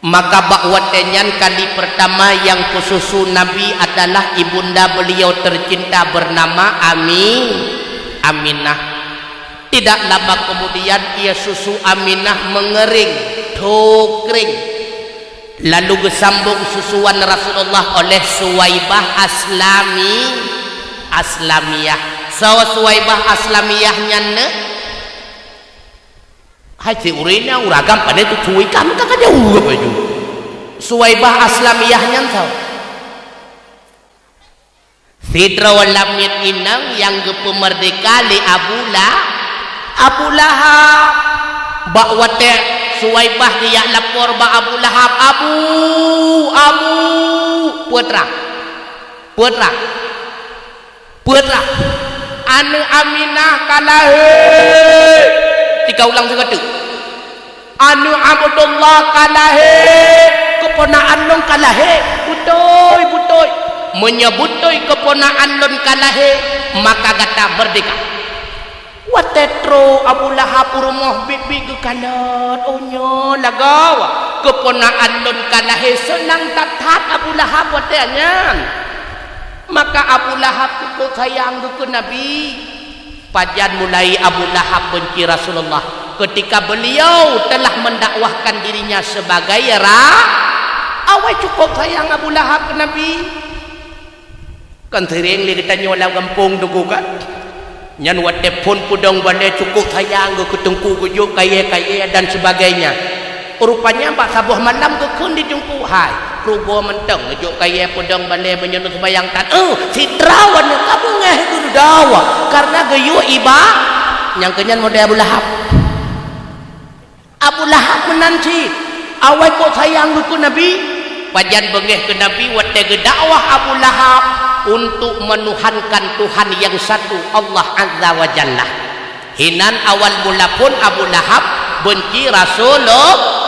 Maka bak watée nyan kali pertama nyang peususu Nabi adalah ibunda beliau tercinta bernama Ami-, Aminah. Tidak lama kemudian ia susu Aminah mengering, tho kring. Lalu geusambong susuan Rasulullah oleh Suwaibah Aslami-, Aslamiyah. Soe Suwaibah Aslamiyah nyan neu? Hai si ureuëng nyang uragam pane tu tui kam ka ka jauh apa ju. Suwaibah Aslamiyah nyan soe? Sidroe lamiet inong nyang geupeumerdeka lé Abu La-, Abu Lahab. Bak watée Suwaibah geujak lapor bak Abu Lahab, "Abu, Abu, peue teuma? Peue teuma? Peue teuma? Aneuk Aminah ka lahé!" Tika ulang sigoe teuk. "Aneuk Abdullah ka lahé, keuponaan lôn ka lahé. Beutôi, beutôi. Meunyoe beutôi keuponaan lôn ka lahé, maka gata meurdeka." Watée trok Abu Lahab u rumoh biet-biet geukalon, "Oh, nyoe lagoe keuponaan lôn ka lahé." Seunang that-that Abu Lahab watée nyan. Maka Abu Lahab cukup sayang keu Nabi. Pajan mulai Abu Lahab benci Rasulullah? Ketika beliau telah mendakwahkan dirinya sebagai ra-, Awai cukup sayang Abu Lahab keu Nabi. Kan sering lé geutanyoe lam gampông Teungku kan? Nyan watée phon peudong balée cukup sayang geuh keu Teungku, geujok kayée-kayée dan sebagainya. Rupanya bak saboh malam geukheun di Teungku, "Hai, rugoe mantong neujok kayée peudong balée meunyoe neuseumayang tan." "Eh, sidroe aneuk kamoe ngeh geuh dawa karena geuyue iba." Nyang keunyan model Abu Lahab. Abu Lahab meunan cit, awai kok sayang geuh keu Nabi. Pajan beungéh keu Nabi watée geudakwah Abu Lahab untuk menuhankan Tuhan yang satu, Allah Azza wa Jalla. Hinan awal mula phon Abu Lahab beunci Rasulullah.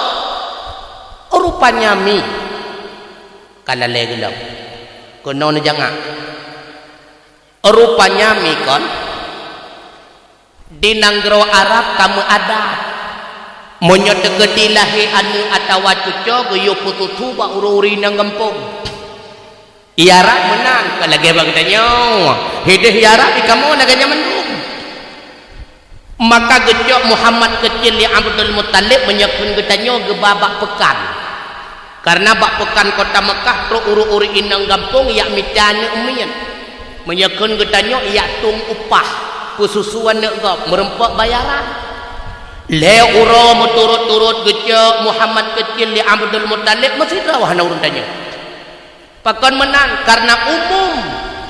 Rupanya mi ka lalée geulom. Keunoe neujangak. Rupanya mi kon di nanggroe Arab ka meuadat. Meunyoe teukeudi lahé aneuk atawa cucoe geuyue peususu bak ureuëng-ureuëng nyang gampông. Di Arab meunan, kon lagée bak geutanyoe. Hideh di Arab di kamoe lagée nyan mandum. Maka geucok Muhammad keucil lé Abdul Muttalib meunyoe kheun geutanyoe geuba bak peukan. Karena bak peukan kota Meukah trok ureuëng-ureuëng inong gampông yak mita aneuk miet. Meunyoe kheun geutanyoe yak tueng upah peususu aneuk gob meureumpok bayaran. Lhée uroe meuturot-turot geucok Muhammad keucil lé Abdul Muttalib meusidroe hana ureuëng tanyoe. Pakon meunan? Karena umum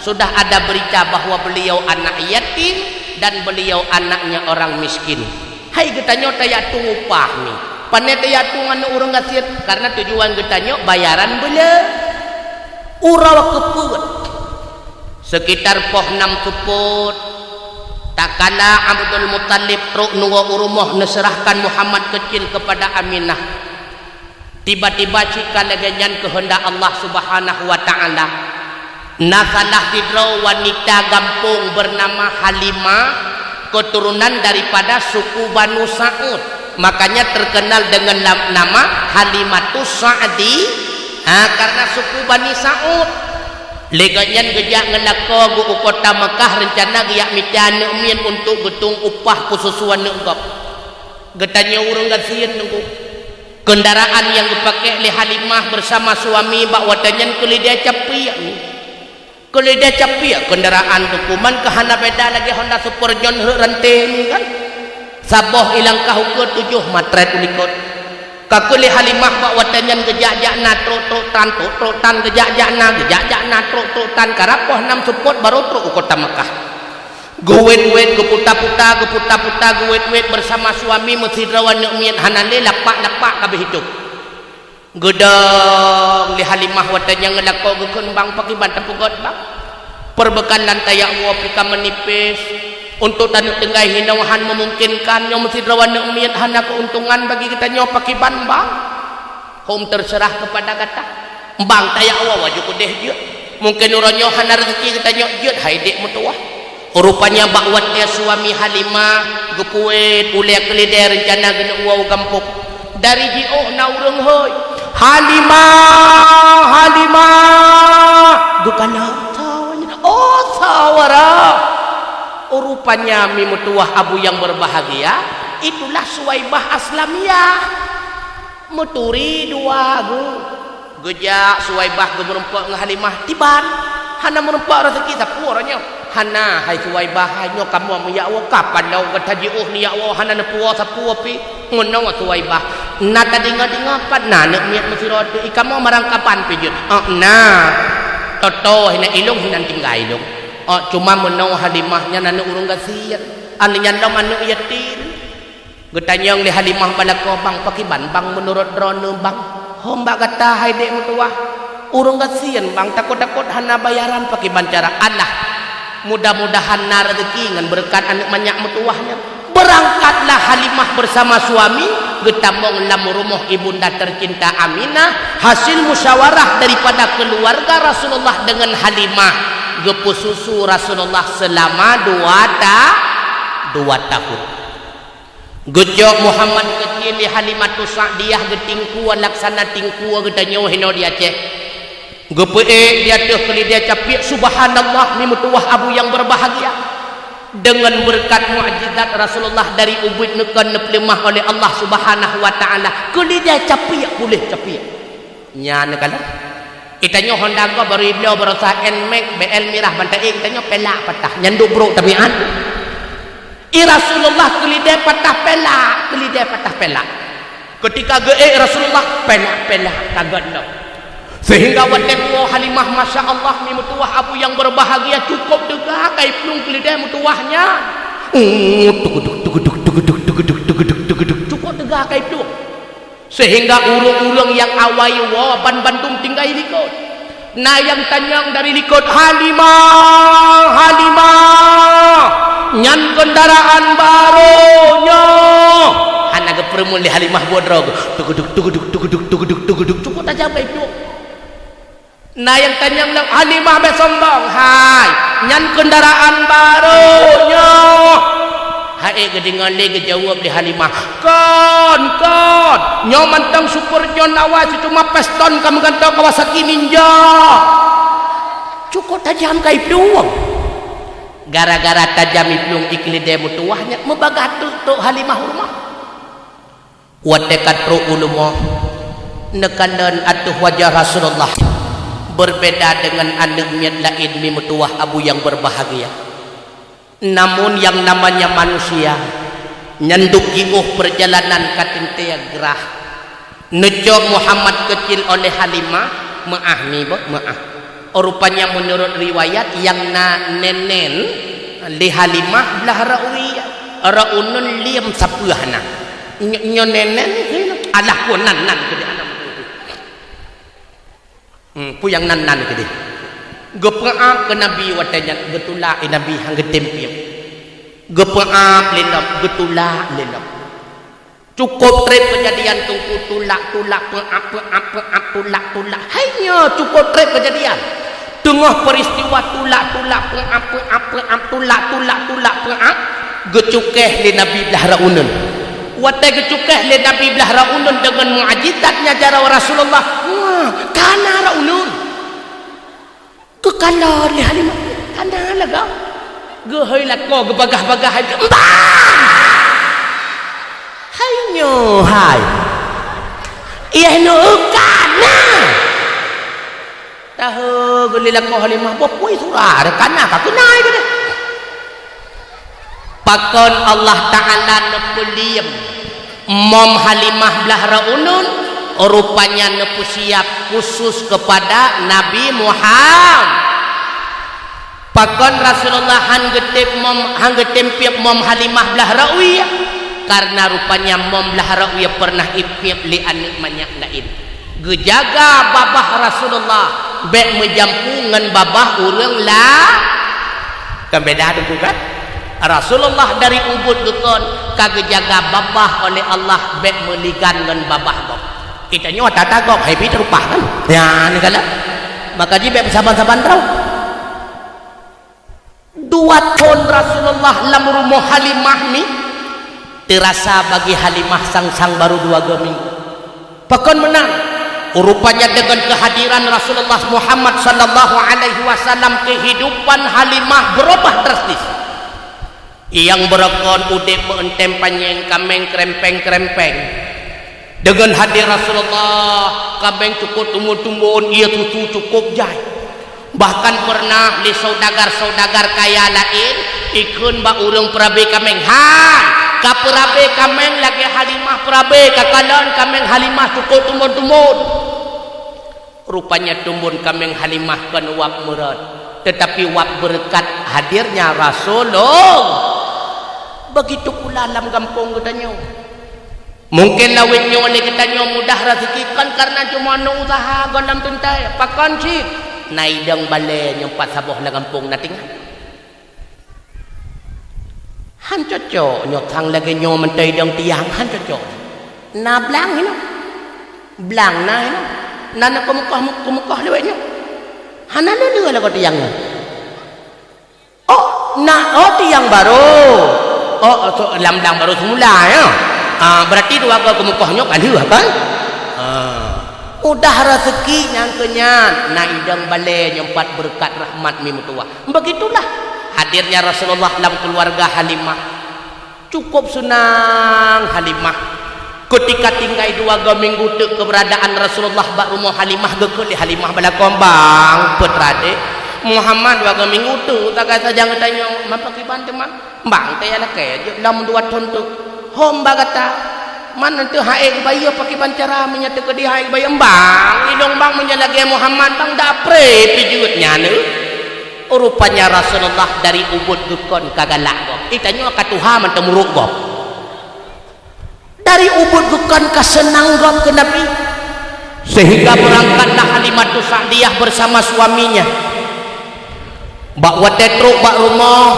sudah ada berita bahwa beliau anak yatim dan beliau anaknya orang miskin. Hai geutanyoe tayak tueng upah mi. Pane tayak tueng aneuk ureuëng gasien? Karena tujuan geutanyoe bayaran beuleu. Uroe keupeuet. Sekitar poh nam seupôt, takala Abdul Muttalib trok neuwoe u rumoh neuseurahkan Muhammad keucil kepada Aminah. Tiba-tiba cit ka lagée nyan keuheundak Allah Subhanahu wa Ta'ala. Na salah sidroe wanita gampông beunama Halimah, keuturonan daripada suku Banu Sa'ud. Makanya terkenal dengan nam-, nama Halimatus Sa'di, ha, karena suku Bani Sa'ud. Lé gobnyan geujak ngeulakoe geuh u kota Meukah, reuncana geuyak mita aneuk miet untuk geutueng upah peususu aneuk gob. Geutanyoe ureuëng gasien Teungku. Kendaraan nyang geupakék lé Halimah beusama suami bak watée nyan keuleudée capiek mi. Keuleudée capiek kendaraan Teungku, man ka hana beda lagée Honda Super Jhon rhot ranté mi kan. Saboh ilangkah ukeue tujoh matrét u likot. Ka keuh lé Halimah bak watée nyan geujak-jak na trok-trok tan, trok-trok tan geujak-jak na, geujak-jak na trok-trok tan, karab poh nam seupôt barô trok u kota Meukah. Geuwét-wét, geuputa-puta, geuputa-puta, geuwét-wét bersama suami meusidroe aneuk miet hana lé lapak-lapak ka beuhitôb. Geudong lé Halimah watée nyang ngeulakoe geukheun bang pakriban tapeugét bang. Peubeukalan tayak woe pih ka meunipéh. Untuk taneuk tinggai hinoe han meumungkinkan nyoe meusidroe aneuk miet hana keuntungan bagi geutanyoe pakriban bang. Hom terserah kepada gata. Bang tayak woe waju keudeh jeuet. Mungkin uroe nyoe hana rezeki geutanyoe jeuet hai dék meutuwah. Rupanya bak watée suami Halimah geupuwet ulée keuleudée reuncana geuneuk woe u gampông. Dari jiôh na ureuëng hôi, "Halimah, Halimah!" Geukalon, "Oh, saudara!" Rupanya mi meutuwah abu yang berbahagia, itulah Suwaibah Aslamiyah. Meuturi dua geuh. Geujak Suwaibah geumeureumpok ngon Halimah, tiban. Hana meureumpok raseuki sapeue uroe nyoe. Hana, hai Suwaibah, hai nyoe kamoe meuyak woe ka padong gata jiôh neuyak woe hana neupuwoe sapeue pih. Meunoe Suwaibah, na tadeungoe-deungoe pat na aneuk miet meusidroe teuh, i kamoe marang kaban pih jeuet. Oh, na. Toto hinan ilong hinan tinggai ilong. Oh, cuma meunoe Halimah nyan aneuk ureuëng gasien. Aneuk nyan lom aneuk yatim. Geutanyong lé Halimah balakoe, "Bang, pakriban bang meunurot droeneuh bang? Hom bak gata hai dék meutuwah. Ureuëng gasien bang, takot-takot hana bayaran pakriban cara Allah." Mudah-mudahan na rezeki ngon beureukat aneuk manyak meutuwah nyan. Beurangkatlah Halimah bersama suami geutamong lam rumoh ibunda tercinta Aminah, hasil musyawarah daripada keluarga Rasulullah dengan Halimah. Geupeususu Rasulullah selama dua ta-, dua tahun. Geucok Muhammad keucil lé Halimatus Sa'diyah geutingkue laksana tingkue geutanyoe hinoe di Aceh. Geupeuék di ateueh keuleudée capiek, subhanallah, mi meutuwah abu nyang berbahagia. Deungon beureukat mukjizat Rasulullah dari ubit neukon neupeuleumah oleh Allah Subhanahu wa Ta'ala, keuleudée capiek puléh capiek. Nyan kalon. Geutanyoe Honda gob barô ibloe barosa Nmax B L mirah ban taék, geutanyoe pelak patah. Nyan duek brok tabiat. I Rasulullah keu lidé patah pelak, keu lidé patah pelak. Keutika geuék Rasulullah, pelak-pelak ka göt lom. Seuhingga watée tuwoe Halimah, masya Allah, mi meutuwah abu nyang beureubahagia, cukôp teuga ka iplueng keu lidé meutuwah nyan. Uh, tuguduk, tuguduk, tuguduk, tuguduk, tuguduk, tuguduk. Cukôp teuga ka iplueng. Seuhingga ureuëng-ureuëng nyang awai woe ban bandum tinggai likot. Na nyang tanyong dari likot, "Halimah, Halimah, nyan keundaraan barô nyoe." Hana geupeureumeun lé Halimah buet droe geuh. Tuguduk, tuguduk, tuguduk, tuguduk, tuguduk. Cukôp tajam ka iplueng. Na nyang tanyong lom, "Halimah, bék sombong, hai, nyan keundaraan barô nyoe." Hai geudeungoe lé geujaweueb lé Halimah, "Kon, kon, nyoe mantong super nyoe awai, cuma piston ka meugantoe Kawasaki Ninja." Cukôp tajam ka iplueng. Gara-gara tajam iplueng, i keu lidé meutuwah nyan meubagaih teuk-teuk Halimah u rumoh. Watée ka trok u rumoh, neukalon ateueh wajah Rasulullah, berbeda dengan aneuëk miet laén mi meutuwah abu nyang beureubahagia. Namun nyang namanya manusia, nyan dum jiôh peurjalanan ka teuntée grah. Neucok Muhammad keucil oleh Halimah, meuáh mi beuh, meuáh. Rupanya meunurot riwayat nyang na nenen lé Halimah blah Ra'uya, Ra'unun liem sapeue na. Nyo-, nyoe nenen, alah, peue nan-nan keudeh aneuk muda. Hmm, peue nyang nan-nan keudeh. Geupeuáb keu Nabi watée nyan, geutulak lé Nabi han geutem piep. Geupeuáb lé lom, geutulak lé lom. Cukôp treb keujadian teungku, tulak, tulak, peuáb, peuáb, peuáb, tulak, tulak. Hai nyoe cukôp treb keujadian. Teungoh peuristiwa tulak, tulak, peuáb, peuáb, peuáb, tulak, tulak, tulak, peuáb, geucukéh lé Nabi blah Ra'unun. Watée geucukéh lé Nabi blah Ra'unun deungon mukjizat nyang jaroe Rasulullah, wah, kana Ra'unun. Geukalon lé Halimah, kana lagak. Geuhôi lakoe geubagaih-bagaih, "Mbah! Hai nyoe hai! Iéh nyoe kana!" Tahe geulé lakoe Halimah, boh pui sura, kana ka keunai keudeh. Pakon Allah Ta'ala neupeuliem mom Halimah blah Ra'unun, rupanya neupeusiap khusus keupada Nabi Muhammad. Pakon Rasulullah han geutem mom, han geutem piep mom Halimah blah Ra'uya? Karena rupanya mom blah Ra'uya pernah ipiep lé aneuëk manyak laén. Geujaga babah Rasulullah bék meujampu ngon babah ureuëng la-, kan beda teungku kan? Rasulullah dari ubit geukon ka geujaga babah oleh Allah bék meuligan ngon babah gob. Geutanyoe tata gob hai pih teurupah kan? Nyan kan? Maka jih bék saban-saban droe. Dua thon Rasulullah lam rumoh Halimah mi, teurasa bagi Halimah sang-sang barô dua go minggu. Pakon meunan? Rupanya deungon keuhadiran Rasulullah Muhammad sallallahu alaihi wasallam, keuhidupan Halimah beurubah drastis. Nyang beureugon udeb meueuntem panyéng, kaméng krempeng-krempeng. Deungon hadir Rasulullah, kaméng cukôp tumbon-tumbon, ie susu cukôp jai. Bahkan pernah lé saudagar-saudagar kaya laén ikheun bak ureuëng peurabé kaméng, "Hai, ka peurabé kaméng lagée Halimah peurabé, ka kalon kaméng Halimah cukôp tumbon-tumbon." Rupanya tumbon kaméng Halimah kon wab meurot, tetapi wab beureukat hadirnya Rasulullah. Begitu pula lam gampông geutanyoe. Mungken lawét nyoe lé geutanyoe mudah raseuki kon kareuna cuma neuusaha gohlom teuntée. Pakon cit? Na idong balée nyang pat saboh lam gampông na tinggai. Han cocok nyoe thang lagée nyoe mantong idong tiang, han cocok. Na blang hinoe. Blang na hinoe. Na, na keumukoh, keumukoh lawét nyoe. Hana lé-lé lagoe tiang nyoe. Oh, na, oh, tiang barô. Oh, oh, so, lam blang barô seumula, ya. Ah, berarti dua go keumukoh nyoe ka lheueh, kan? Ah. Mudah raseuki nyang keu nyan, na idong balée nyang pat beureukat rahmat mi meutuwah. Begitulah hadirnya Rasulullah lam keuluwarga Halimah. Cukôp seunang Halimah. Keutika tinggai dua go minggu teuk keuberadaan Rasulullah bak rumoh Halimah, geukheun lé Halimah bak lakoe, "Bang, peue teuma deh, Muhammad dua go minggu teuk tagai sajan geutanyoe, man pakriban teuma?" "Bang, kaya lakée jeuet lom dua thon teuk." "Hom bak gata, man teuh han ék geubayeue, pakriban cara meunyoe teukeudi han ék geubayeue?" "Bang, ilong bang, meunyoe lagée Muhammad bang, dak pré pih jeuet nyan." Rupanya Rasulullah dari ubit geukheun ka galak gob. Geutanyoe ka tuha mantong murok gob. Dari ubit geukheun ka seunang gob keu Nabi. Sehingga berangkatlah Halimatus Sa'diyah bersama suaminya. Bak watée trok bak rumoh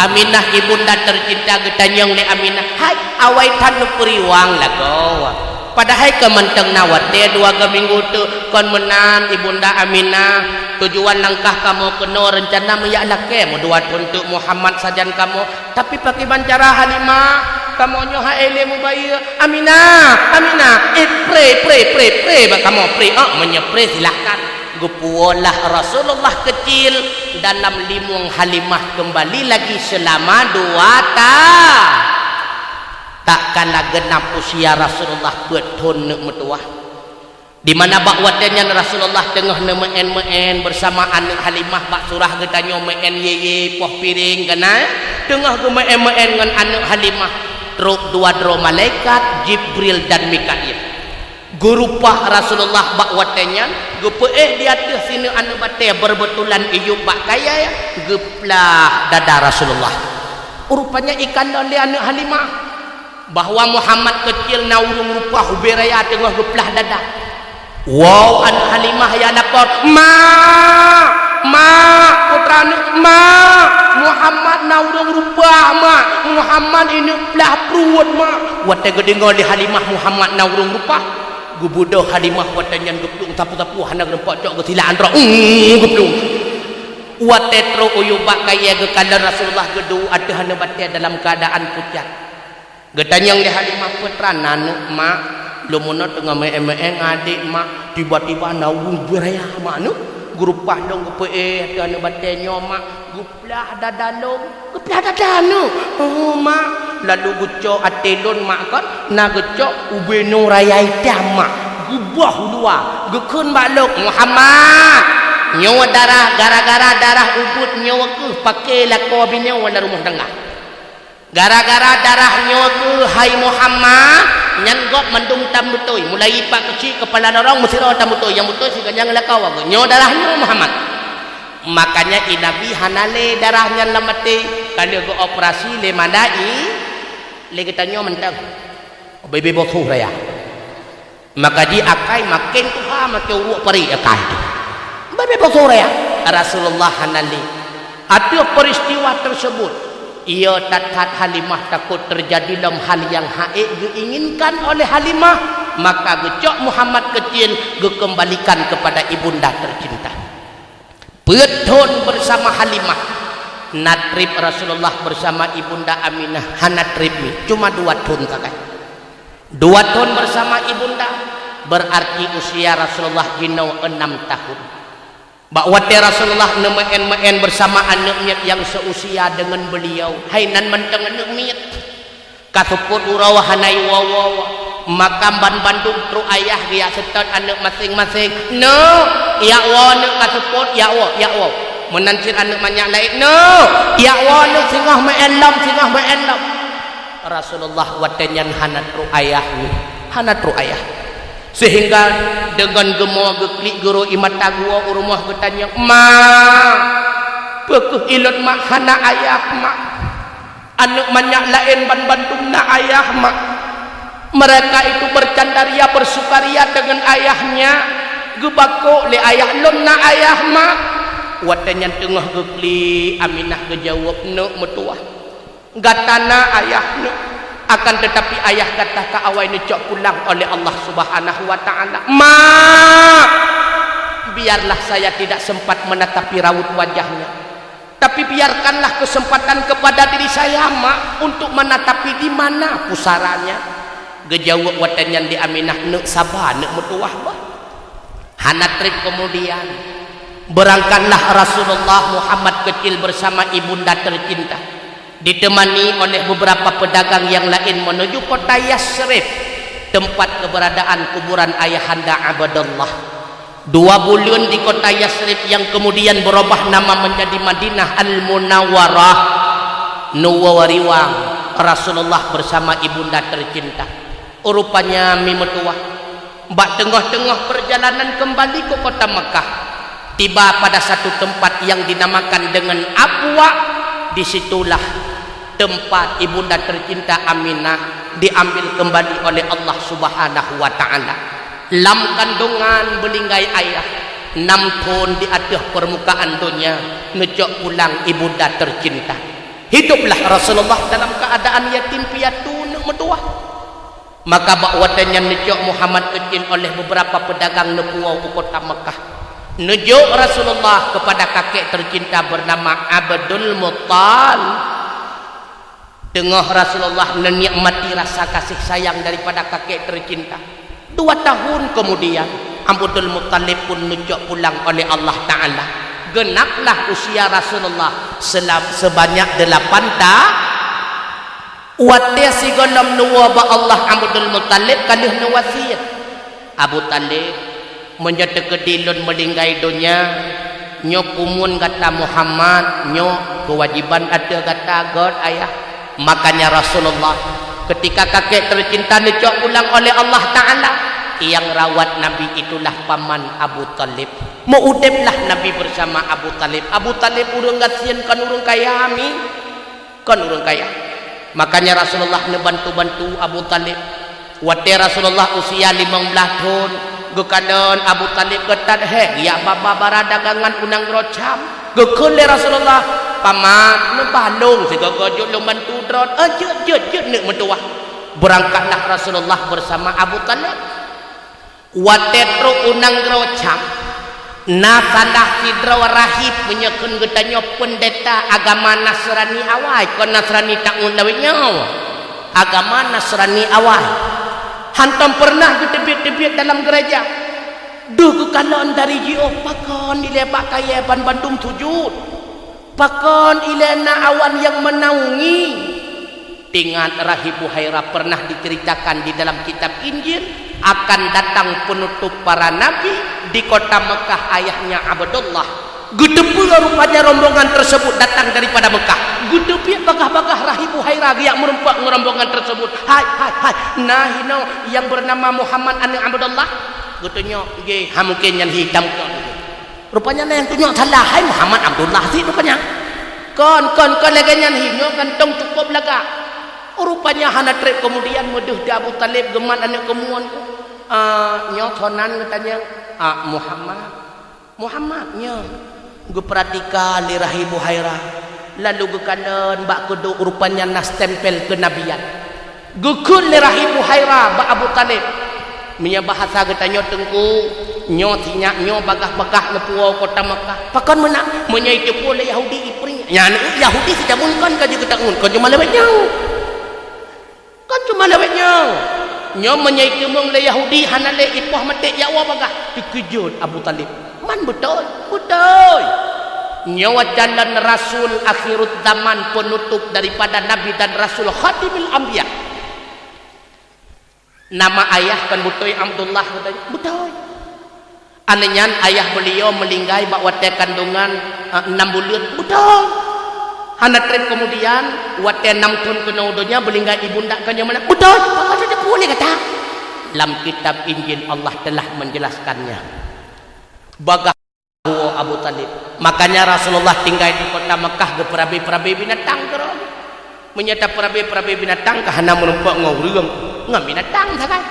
Aminah, ibunda tercinta, geutanyong lé Aminah, "Hai, awai that neupeuriwang lagoe. Padahai ka mantong na watée dua go minggu teuk, kon meunan ibunda Aminah. Tujuan langkah kamoe keunoe reuncana meujak lakée meudua thon teuk Muhammad sajan kamoe. Tapi pakriban cara Halimah, kamoe nyoe han ék lé mubayeue. Aminah, Aminah, éh, pré, pré, pré, pré bak kamoe, pré." "Oh, meunyoe pré, silahkan." Geupuwoelah Rasulullah keucil dalam limueng Halimah, keumbali lagi seulama dua ta-, tatkala geunap usia Rasulullah peuet thon neuk meutuwah. Di mana bak watée nyan Rasulullah teungoh neumeu'én-meu'én bersama aneuëk Halimah, bak surah geutanyoe meu'én yé-yé, poh piréng, kana, teungoh geumeu'én-meu'én ngon aneuëk Halimah, trok dua droe malaikat, Jibril dan Mikail. Geurupah Rasulullah bak watée nyan, geupeuéh di ateueh sineuk aneuëk batée, beureubetulan iyup bak kayée, geuplah dada Rasulullah. Rupanya ikalon lé aneuëk Halimah bahwa Muhammad keucil na ureuëng rupah ubé raya teungoh geuplah dada. Wow, aneuëk Halimah ya lapor, "Ma! Ma! Putra aneuëk, ma! Muhammad na ureuëng rupah, ma! Muhammad ineuk plah pruet, ma!" Watée geudeungoe lé Halimah Muhammad na ureuëng rupah, geubeudôh Halimah watée nyan geuplueng sapeue-sapeue hana geureumpok cok geusilak antroe, uh, geuplueng. Watée trok u yup bak kayée geukalon Rasulullah geuduek ateueh aneuëk batée dalam keuadaan pucat. Geutanyong lé Halimah, "Peue teuma na aneuëk, mak? Lôn meunoe teungoh meu'én-meu'én ngon adék, mak. Tiba-tiba na ureuëng beuraya, mak, aneuëk. Geurupah lôn geupeuéh ateueh aneuëk batée nyoe, mak. Geuplah dada lôn." "Geuplah dada aneuëk?" "Oh, mak. Lalu geucok até lôn, mak, kon. Na geucok ubé nyoe raya itam, mak. Geuboh u luwa. Geukheun bak lôn, 'Muhammad, nyoe darah, gara-gara darah ubit nyoe kheueh paké lakoe binoe lam rumoh tangga. Gara-gara darah nyoe kheueh, hai Muhammad, nyan gob mandum tambeutôi, mulai pat keuchik keupala lorong meusidroe tambeutôi, nyang beutôi sigoe nyang lakoe. Nyoe darah nyoe, Muhammad.'" Makanya i Nabi hana lé darah nyan lam até, ka lheueh geuoperasi lé malai-, lé geutanyoe mantong. Bebe boh raya. Maka di akai makin tuha, makin uruek parit akai tu. Bebe boh raya. Rasulullah hana lé. Ateueh peristiwa tersebut, iya that-that Halimah takot terjadi lom hal nyang han ék geuinginkan oleh Halimah, maka geucok Muhammad keucil geukeumbalikan kepada ibunda tercinta. Peuet thon bersama Halimah, na treb Rasulullah bersama ibunda Aminah, hana treb mi, cuma dua thon sagai. Dua thon bersama ibunda, berarti usia Rasulullah jinoe enam tahun. Bak watée Rasulullah neumeu'én-meu'én bersama aneuëk miet nyang seusia deungon beuliau, hai nan mantong aneuëk miet. Ka seupôt uroe hana iwoe-woe, maka ban bandum trok ayah geujak seutôt aneuëk maséng-maséng. "Neuk, jak woe neuk, ka seupôt, jak woe, jak woe." Meunan cit aneuëk manyak laén, "Neuk, jak woe neuk, singoh meu'én lom, singoh meu'én lom." Rasulullah watée nyan hana trok ayah, hana trok ayah. Sehingga deungon geumo geuklik guru i mata geuwoe u rumoh geutanyong, "Ma, peu kheueh ilôn, mak, hana ayah, mak? Aneuëk manyak laén ban bandum na ayah, mak. Mereka itu bercandaria, bersukaria dengan ayahnya. Geubakok lé ayah, lôn na ayah, mak." Watée nyan teungoh geuklik, Aminah geujaweueb, "Neuk meutuwah. Gata na ayah neuk, akan tetapi ayah gata ka awai neucok pulang oleh Allah Subhanahu wa Ta'ala." "Ma, biarlah saya tidak sempat menatapi raut wajahnya, tapi biarkanlah kesempatan kepada diri saya, mak, untuk menatapi di mana pusaranya." Geujaweueb watée nyan lé Aminah, "Neuk saba, neuk meutuwah bah." Hana treb kemudian, berangkatlah Rasulullah Muhammad kecil bersama ibunda tercinta, ditemani oleh beberapa pedagang yang lain menuju kota Yasrib. Tempat keberadaan kuburan Ayahanda Abdullah. Dua buleuen di kota Yasrib yang kemudian berubah nama menjadi Madinah Al-Munawwarah. Neuwoe riwang Rasulullah bersama ibunda tercinta. Rupanya mi meutuwah. Bak teungoh-teungoh perjalanan kembali ke kota Mekah, tiba pada satu tempat yang dinamakan dengan Abwa. Di situlah tempat ibunda tercinta Aminah diambil kembali oleh Allah Subhanahu wa Ta'ala. Lam kandungan beulinggai ayah, enam thon di ateueh permukaan donya, neucok pulang ibunda tercinta. Hiduplah Rasulullah dalam keadaan yatim piatu, neuk meutuwah. Maka bak watée nyan neucok Muhammad keucil oleh beberapa pedagang neupuwoe u kota Mekah. Neujok Rasulullah kepada kakek tercinta bernama Abdul Muttalib. Teungoh Rasulullah neunikmati rasa kasih sayang daripada kakek tercinta. Dua tahun kemudian, Abdul Muttalib pun neucok pulang oleh Allah Ta'ala. Genaplah usia Rasulullah selam-, sebanyak delapan ta-, Watée sigohlom neuwoe bak Allah Abdul Muttalib ka lheueh neuwasiet, "Abu Talib, meunyoe teukeudi lôn meulinggai donya, nyoe kumun gata Muhammad, nyoe keuwajiban ateueh gata gét ayah." Makanya Rasulullah, ketika kakek tercinta neucok pulang oleh Allah Ta'ala, yang rawat Nabi itulah paman Abu Talib. Meu-udeblah Nabi bersama Abu Talib. Abu Talib ureuëng gasien, kon ureuëng kaya, mi. Kon ureuëng kaya. Makanya Rasulullah neubantu-bantu Abu Talib. Watée Rasulullah usia limong blaih thon, geukalon Abu Talib geutat hék, jak babah bara dagangan u nanggroe Syam. Geukheun lé Rasulullah, "Paman, neubalong sigoe-goe jeuet lôn bantu droe." "Eh, jeuet, jeuet, jeuet," neuk meutuwah. Beurangkatlah Rasulullah bersama Abu Talib. Watée trok u nanggroe Syam, na salah sidroe rahib, meunyoe kheun geutanyoe peundeta agama Nasrani awai, kon Nasrani taun lawét nyoe. Agama Nasrani awai. Hantom peureunah geuteubiet-teubiet dalam geureja. Deuh geukalon dari jiôh, pakon ilée bak kayée banmandum sujut. Pakon ilée na awan nyang meunaungi? Ingat, rahib Buhaira pernah diceritakan di dalam kitab Injil, akan datang penutup para nabi di kota Mekah, ayahnya Abdullah. Geuteupeue rupanya rombongan tersebut datang daripada Mekah. Geuteubiet bagaih-bagaih rahib Buhaira geujak meurumpok ngon rombongan tersebut. "Hai, hai, hai, na hinoe nyang bernama Muhammad aneuëk Abdullah?" Geutunyok, "Nggih, ha mungken nyan hi tamkon." Rupanya na nyang tunyok salah, hai Muhammad Abdullah sit rupanya. Kon, kon, kon lagée nyan hi, nyoe gantong cukôp lagak. Rupanya hana treb keumudian meudeuh di Abu Talib geumat aneuëk keumuan. "Ah, nyoe soe nan?" geutanyong. "Ah, Muhammad." "Muhammad nyoe?" Geupeuratikan lé rahib Buhaira. Lalu geukalon bak keuduek, rupanya na stempel keunabian. Geukheun lé rahib Buhaira bak Abu Talib, "Meunyoe bahasa geutanyoe Teungku, nyoe sinyak nyoe bagaih-bagaih neupuwoe kota Mekah." "Pakon meunan?" "Meunyoe iteupeue lé Yahudi ipeuring." "Nyan Yahudi sijameun kon ka jeuet geutangon, kon cuma lawét nyoe. Kon cuma lawét nyoe. Nyoe meunyoe iteumeung lé Yahudi hana lé ipoh maté jak woe bagaih." Teukeujot Abu Talib. "Man beutôi?" "Beutôi. Nyoe calon rasul akhiruz zaman, penutup daripada nabi dan rasul, khatimil anbiya." "Nama ayah kon beutôi Abdullah?" geutanyong. "Beutôi." "Aneuëk nyan ayah beuliau meulinggai bak watée kandungan, eh, enam buleuen?" "Beutôi." "Hana treb keumudian, watée nam thon keunoe donya, beulinggai ibunda kon nyoe meunan?" "Beutôi." "Pakon teupeue lé gata?" Lam kitab Injil Allah telah menjelaskannya. Bagaih woe Abu Talib. Makanya Rasulullah tinggai di kota Mekah geupeurabe-peurabe binatang keudroe. Meunyoe tapeurabe-peurabe binatang ka hana meurumpok ngon ureuëng, ngon binatang sagai.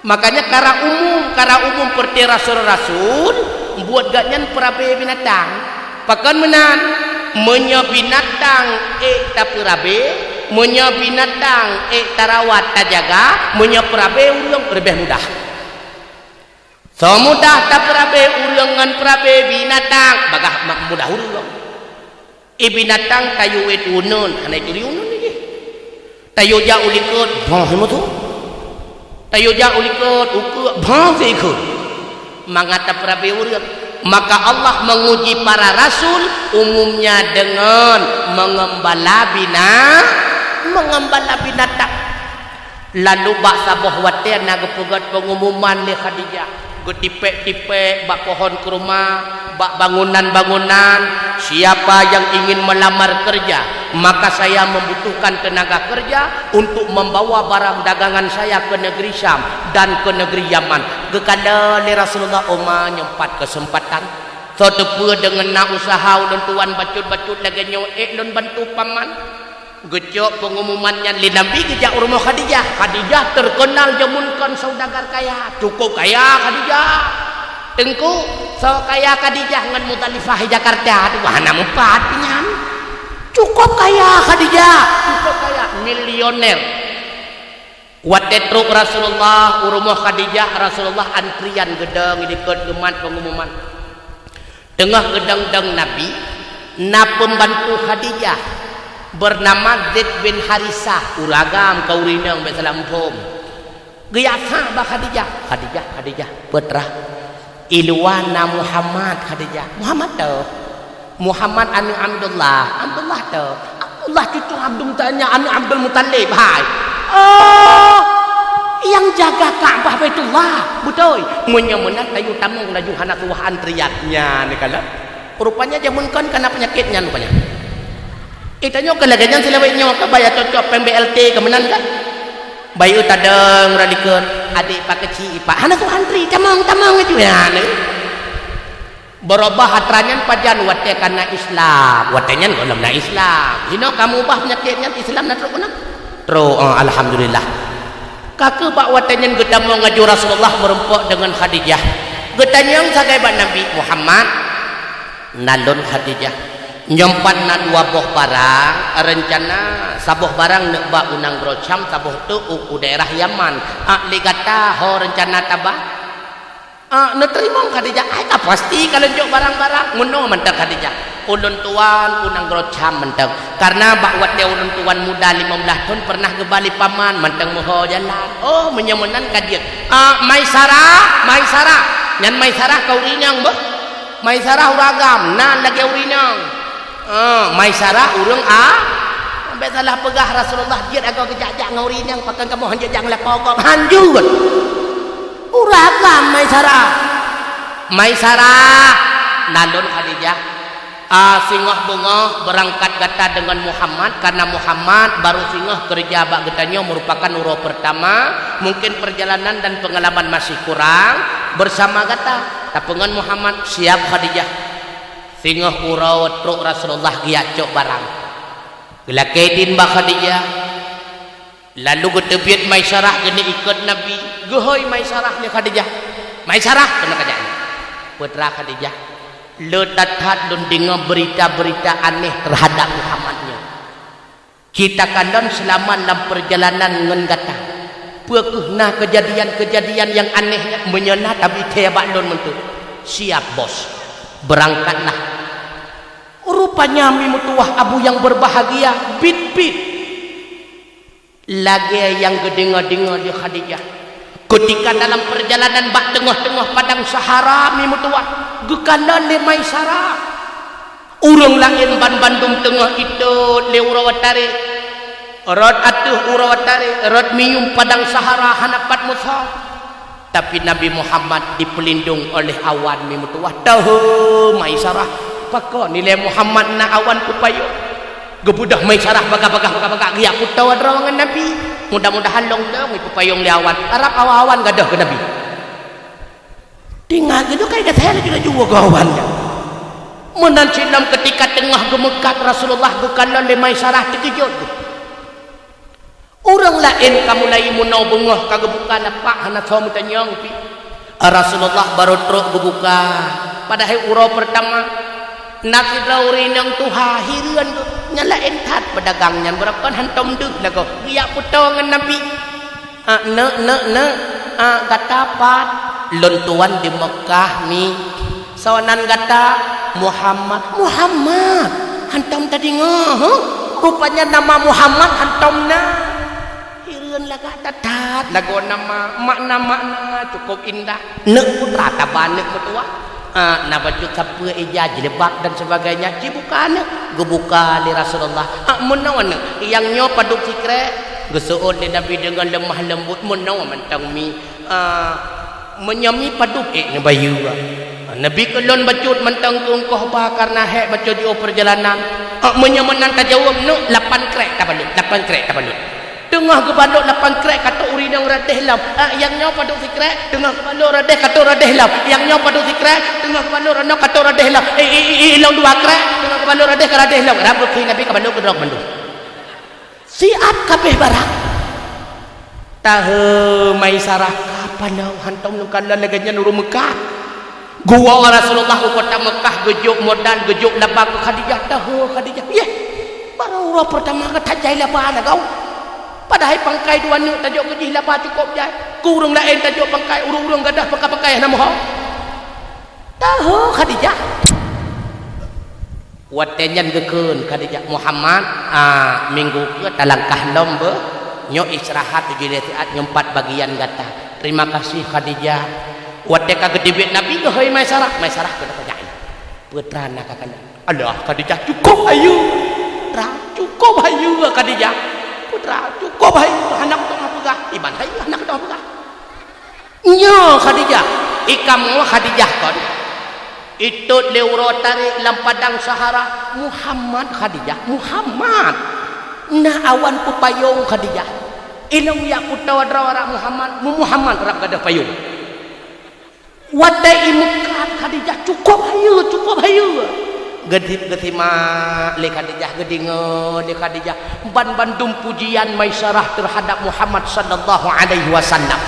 Makanya kara umum, kara umum peureuté rasul-rasul, buet gobnyan peurabe binatang. Pakon meunan? Meunyoe binatang ék tapeurabe, meunyoe binatang ék tarawat tajaga, meunyoe peurabe ureuëng leubeh mudah. Soe mudah tapeurabe ureuëng ngon peurabe binatang, bagaih ma-, mudah ureuëng. Eh, binatang tayue wét uneuen, hana ituri uneuen lé jih. Tayue jak u likot, boh meutu. Tayue jak u likot, ukeue, boh sikheun. Mangat tapeurabe ureuëng. Maka Allah menguji para rasul umumnya dengan mengembala bina-, mengembala binatang. Lalu bak saboh watée na geupeugét peungumuman lé Khadijah, geutipék-tipék bak pohon keuruma, bak bangunan-bangunan, "Siapa yang ingin melamar kerja, maka saya membutuhkan tenaga kerja untuk membawa barang dagangan saya ke negeri Syam dan ke negeri Yaman." Geukalon lé Rasulullah, "Oma, nyoe pat keuseumpatan. Soe teupeue deungon na useuha ulôn tuan bacut-bacut lagée nyoe, ék lôn bantu paman." Geucok peungumuman nyan lé Nabi, geujak u rumoh Khadijah. Khadijah terkenal jameun kon saudagar kaya, cukup kaya Khadijah. Teungku, soe kaya Khadijah ngon Mudalifah di Jakarta tu hana meupat nyan. Cukup kaya Khadijah, cukup kaya, milioner. Watée trok Rasulullah u rumoh Khadijah, Rasulullah antrian geudong dikeue geumat peungumuman. Teungoh geudong-dong Nabi, na peumbantu Khadijah, beunama Zaid bin Harisah, ureuëng agam ka ureuëng inong bék salah muphom. Geuyasa bak Khadijah, "Khadijah, Khadijah, peue teuma? I luwa na Muhammad, Khadijah." "Muhammad teuh?" "Muhammad aneuëk Abdullah." "Abdullah teuh?" "Abdullah cucu Abdul Muttalib, aneuëk Abdul Muttalib, hai." "Oh, nyang jaga Ka'bah Baitullah." "Beutôi." "Meunyoe meunan, tayue tamong laju, hana tuwah antrian." Nyan kalon. Rupanya jameun kon kana peunyakét nyan rupanya. Eh, tanyoe keu lagée nyan silawét nyoe ka baya cocok péng B L T keu meunan kan? Bayeue tadong rot dikeue, "Adék Pak, keuchik Pak." "Hana tuwah antri, tamong, tamong laju." Nyan. Beurubah atra nyan pajan watée kana Islam. Watée nyan gohlom na Islam. Inoe kamoe ubah peunyakét nyan, Islam na trok keunoe? Trok, eh, alhamdulillah. Ka keuh bak watée nyan geutamong laju Rasulullah meurumpok deungon Khadijah. Geutanyong sagai bak Nabi, "Muhammad, na lôn Khadijah. Nyoe pat na dua boh barang, reuncana saboh barang neuk ba u nanggroe Syam, saboh teuk u, u daerah Yaman. Ah, lé gata ho reuncana taba?" Ah, neuteurimong Khadijah, "Ai ka pasti ka lôn jok barang-barang." "Meunoe mantong Khadijah, ulôn tuan u nanggroe Syam mantong. Kareuna bak watée ulôn tuan muda limong blaih thon peureunah geuba lé paman mantong meuho jalan." "Oh, meunyoe meunan ka jeuet." "Ah, Maisarah, Maisarah." Nyan Maisarah ka ureuëng inong beuh. Maisarah ureuëng agam, nan lagée ureuëng inong. Ah, Maisarah ureuëng a-, bék salah peugah Rasulullah jeuet agoe geujak-jak ngon ureuëng inong, pakon kamoe hanjeuet jak ngeulakoe gob. Hanjeuet. Ureuëng agam Maisarah. "Maisarah, na lôn Khadijah. Ah, singoh beungoh beurangkat gata deungon Muhammad, kareuna Muhammad baru singoh keureuja bak geutanyoe meurupakan uroe peurtama, mungkin peurjalanan dan peungalaman masih kurang beusama gata." Tapeungon Muhammad, "Siap Khadijah." Singoh uroe trok Rasulullah geujak cok barang. Geulakée idin bak Khadijah. Lalu geuteubiet Maisarah geuneuk ikot Nabi. Geuhôi Maisarah lé Khadijah. "Maisarah, keunoe kajak." "Peue teuma Khadijah?" "Le that-that lôn deungoe beurita-beurita aneh teuhadab Muhammad nyoe. Ci takalon seulamat lam peurjalanan ngon gata. Peu kheueh na keujadian-keujadian nyang aneh nyan? Meunyoe na, tabri thée bak lôn mantong." "Siap, Bos." Beurangkatlah. Rupanya mi meutuwah abu nyang beurbahagia, biet-biet. Lagée nyang geudeungoe-deungoe lé Khadijah. Keutika dalam peurjalanan bak teungoh-teungoh padang Sahara mi meutuwah, geukalon lé Maisarah. Ureuëng laén banbandum teungoh itot lé uroe tarek. Rot ateueh uroe tarek, rot miyuem padang Sahara hana pat meusa. Tapi Nabi Muhammad dipeulindong oleh awan mi meutuwah. Tahe Maisarah, pakon ilée Muhammad na awan peupayong. Geubeudôh Maisarah bagah-bagah, bagah-bagah, geujak peutoe droe ngon Nabi. Mudah-mudahan lôn dong ipeupayong lé awan. Arab awan-awan gadôh keu Nabi. Teungoh geuduek kai gasai laju-laju woe geuh awan nyan. Meunan cit lom keutika teungoh geumeukat Rasulullah geukalon lé Maisarah teukeujot. Ureuëng laén ka mulai meunoe beungoh ka geubuka lapak hana soe meutanyong pih. Rasulullah barô trok geubuka. Padahai uroe peurtama, na sidroe ureuëng inong tuha hireuen geuh. Nyan laén that peudagang nyan, beurangkat hantom deuh lagoe. Geujak peutoe ngon Nabi. "Ah, neuk, neuk, neuk. Ah, gata pat?" "Lôn tuan di Meukah, Mi." "Soe nan gata?" "Muhammad." "Muhammad? Hantom tadeungoe, huh? Rupanya nama Muhammad hantom na." Hireuen lagak that-that lagoe nama, makna-makna cukup indah. Neuk putra taba neuk meutuwah. Ah, na bacut sapeue, ija, jilbab dan sebagainya. Jibuka neuk, geubuka lé Rasulullah. Ah, meunoe neuk, nyang nyoe padub sikrek. Geuseuôt lé Nabi deungon leumah leumbot, "Meunoe mantong mi, ah, meunyoe mi padub ék neubayeue." Nabi keu lôn bacut mantong keu eungkoh ba kareuna hék bacut jiôh peurjalanan. Ah, meunyoe meunan tajaweueb, neuk lapan krék tabalot, lapan krék tabalot. Teungoh geubalot lapan krék ka trok ureueng inong radeh lom. Ah, nyang nyoe padub sikrék, teungoh geubalot radeh ka trok radeh lom. Nyang nyoe padub sikrék, teungoh geubalot ranoe ka trok radeh lom. Eh, eh, eh, eh, ilong dua krék, teungoh geubalot radeh ka radeh lom. Rab beukeuh Nabi ka balot keudroe mandum. Siat kabeh barang. Tahe Maisarah, ka paloe hantom lôn kalon lagée nyan ureueng Meukah. Geuwoe Rasulullah u kota Meukah, geujok modal, geujok laba keu Khadijah. Tahe Khadijah, "Yeh, barô uroe peurtama ka that jai laba lagée." Padahai pangkai dua neuk tajok keu jih laba cukôp jai. Keu ureueng laén tajok pangkai, ureueng-ureueng gadoh pangkai-pangkai hana meuho. Tahe Khadijah. Watée nyan geukheun Khadijah, "Muhammad, ah, minggu keue talangkah lom beuh. Nyoe istirahat tujoh lé siat nyoe pat bagian gata." "Terima kasih, Khadijah." Watée ka geuteubiet Nabi, geuhôi Maisarah. Maisarah keuneuk tajak. Peutra na ka kana. "Alah, Khadijah, cukôp hayeue. Peutra, cukôp hayeue, Khadijah. Peutra, cukôp hayeue. Hana kuteungoh peugah. Iban hayeue, hana kuteungoh peugah." Nyoe Khadijah, ikamoe Khadijah kon. Itot lé uroe tarék lam padang Sahara, "Muhammad, Khadijah, Muhammad." Na awan peupayong Khadijah. Ilong jak putôh droe rab Muhammad, mu Muhammad rab gadoh payong. Watée imeukat Khadijah, "Cukôp hayeue, cukôp hayeue." Geudib geusimak lé Khadijah, geudeungoe lé Khadijah ban bandum pujian Maisarah teuhadab Muhammad sallallahu alaihi wasallam.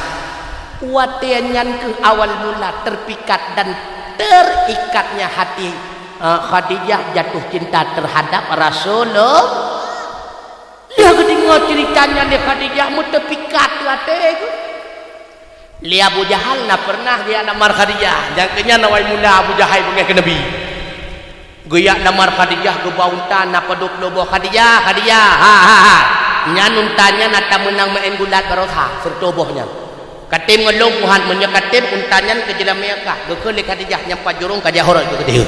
Watée nyan kheueh awal mula teupikat dan terikatnya hati, eh, Khadijah jatuh cinta teuhadab Rasulullah. Lheueh geudeungoe ceurita nyan lé Khadijah, meuteupikat até geuh. Lé Abu Jahal na peureunah geujak lamar Khadijah, nyang keu nyan awai mula Abu Jahal beungéh keu Nabi. Geujak lamar Khadijah, geuba unta na padub ploh boh. "Khadijah, Khadijah, ha, ha, ha. Nyan unta nyan ata meunang meu'en gulat baroesa, sireutoh boh nyan. Katem ngon lôn puhan, meunyoe katem unta nyan keu jeulamé kah." Geukheun lé Khadijah, "Nyan pat jurông ka jihorot keu keudéh."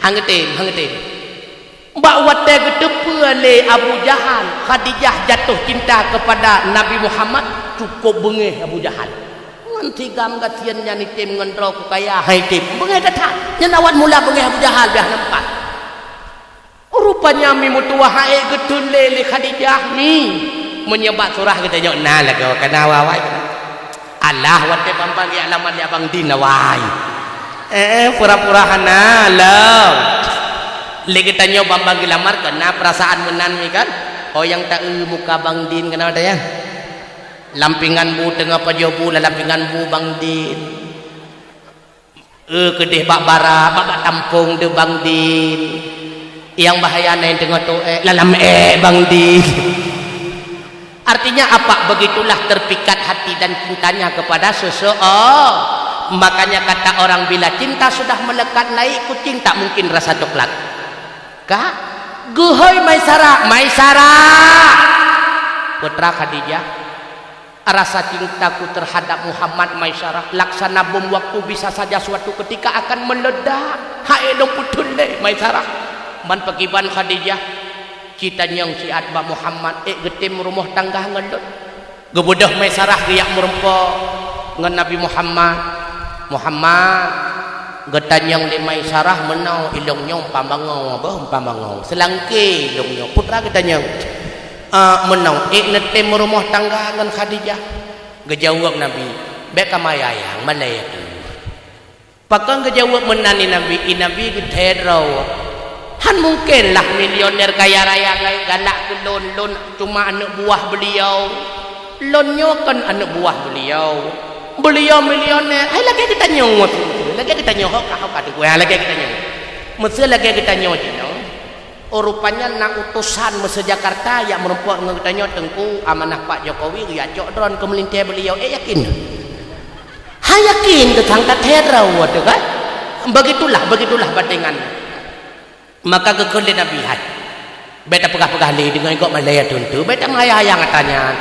Han geutem, han geutem. Bak watée geuteupeue lé Abu Jahal, Khadijah jatuh cinta kepada Nabi Muhammad, cukôp beungéh Abu Jahal. Ngon sigam gasien nyan item ngon droe kukaya, hai item. Beungéh that-that. Nyan awai mula beungéh Abu Jahal, biah nampak. Rupanya mi meutuwah hai geuteun lé, lé Khadijah mi. Meunyoe bak surah geutanyoe na lagoe, kana awai-awai. Alah, watée bang-bang geujak lamar lé Abang Din awai. Eh, pura-pura hana lom. Lé geutanyoe bang-bang geulamar keu na peurasaan meunan mi kan? Oh, nyang taeu muka Bang Din keunoe teuh nyan. Lam pingan bu teungoh pajoh bu, lam pingan bu Bang Din. Eh, keudeh bak bara, bak, bak tampông deuh Bang Din. Nyang bahaya na nyang teungoh toh ék, lam ék Bang Din. Artinya apa? Begitulah terpikat hati dan cintanya kepada seseorang. Makanya kata orang, bila cinta sudah melekat, naik kucing tak mungkin rasa coklat. Ka? Geuhôi Maisarah, Maisarah! Putra Khadijah, rasa cintaku terhadap Muhammad, Maisarah, laksana bom waktu bisa saja suatu ketika akan meledak. Hai lôn peuteun lé, Maisarah. Ban pakriban Khadijah, ci tanyong siat bak Muhammad, ék geutem rumoh tangga ngon lôn. Geubeudôh Maisarah geujak meurumpok ngon Nabi Muhammad. "Muhammad," geutanyong lé Maisarah, "Meunoe ilong nyoe umpama bangoe, boh umpama bangoe. Seulangké ilong nyoe." Putra geutanyong, "Ah, meunoe, ék neutem meurumoh tangga ngon Khadijah?" Geujaweueb Nabi, "Bék ka meuayang-ayang, malée teuh." Pakon geujaweueb meunan lé Nabi, i Nabi geuthée droe. Han mungken lah milioner kaya raya ngai galak keu lôn, lôn cuma aneuk buah beuliau. Lôn nyoe kon aneuk buah beuliau. Beuliau milioner, hai lagée geutanyoe, lagée geutanyoe, ho ka, ho ka, teungku, hai lagée geutanyoe. Meuseu lagée geutanyoe jinoe. Oh, rupanya na utosan meuseu Jakarta jak meurumpok ngon geutanyoe, Teungku, amanah Pak Jokowi geujak cok droen keu meulintée beuliau. Ék yakin? Hai yakin teuh, sang ka thée droe teuh kan? Begitulah, begitulah batée nyan. Maka geukheun lé Nabi, "Hai, bék tapeugah-peugah lé deungon gob malée teuh, bék tameuhayang-hayang ata nyan."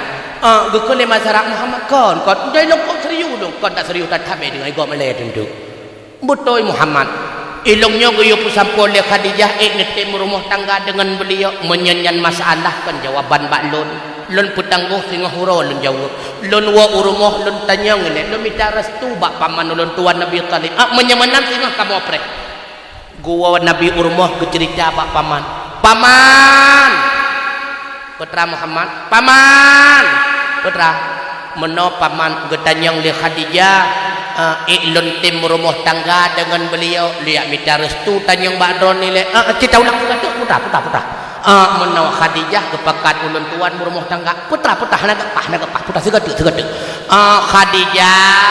Ah, geukheun lé Maisarah, "Muhammad, kon, kon, ulôn kok serius lôn, kon that serius that-that bék deungon gob malée teuh." "Beutôi Muhammad, ilong nyoe geuyue peusampoe lé Khadijah ék neutem rumoh tangga deungon beuliau, meunyoe nyan masalah kon jawaban bak lôn. Lôn peutanggoh singoh uroe lôn jaweueb. Lôn woe u rumoh lôn tanyong ilée, lôn mita restu bak paman ulôn tuan Nabi Thalib. Ah, meunyoe meunan singoh kamoe preh. Geuwoe Nabi u rumoh geuceurita bak paman. "Paman!" "Peue teuma Muhammad?" "Paman!" "Peue teuma?" "Meunoe paman geutanyong lé Khadijah, eh, ék lôn tem rumoh tangga deungon beuliau, lôn jak mita restu tanyong bak droeneuh ilée." "Eh, eh, cit taulang, peue teuma, peue teuma, peue teuma?" "Ah, meunoe Khadijah geupakat ulôn tuan meurumoh tangga." "Peue teuma, peue teuma, hana geupaih, hana geupaih, peue teuma, sigoe teuk, sigoe teuk." "Ah, Khadijah,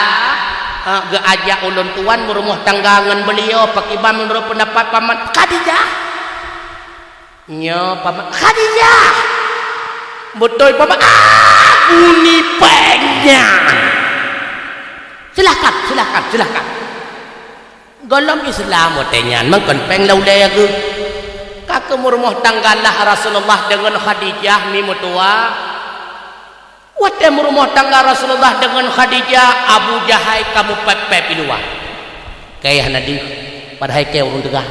ah, geuajak ulôn tuan meurumoh tangga ngon beuliau, pakriban meunurot peundapat paman?" "Khadijah?" "Nyoe paman." "Khadijah!" "Beutôi paman." "Ah, bunyi péng nyan!" "Silahkan, silahkan, silahkan." Gohlom Islam watée nyan, mangkon péng lam ulée geuh. Ka keu meurumoh tangga lah Rasulullah deungon Khadijah mi meutuah. Watée meurumoh tangga Rasulullah deungon Khadijah, Abu Jahal ka meupép-pép i luwa. Kayah na deuh, padahai kée ureuëng teuga,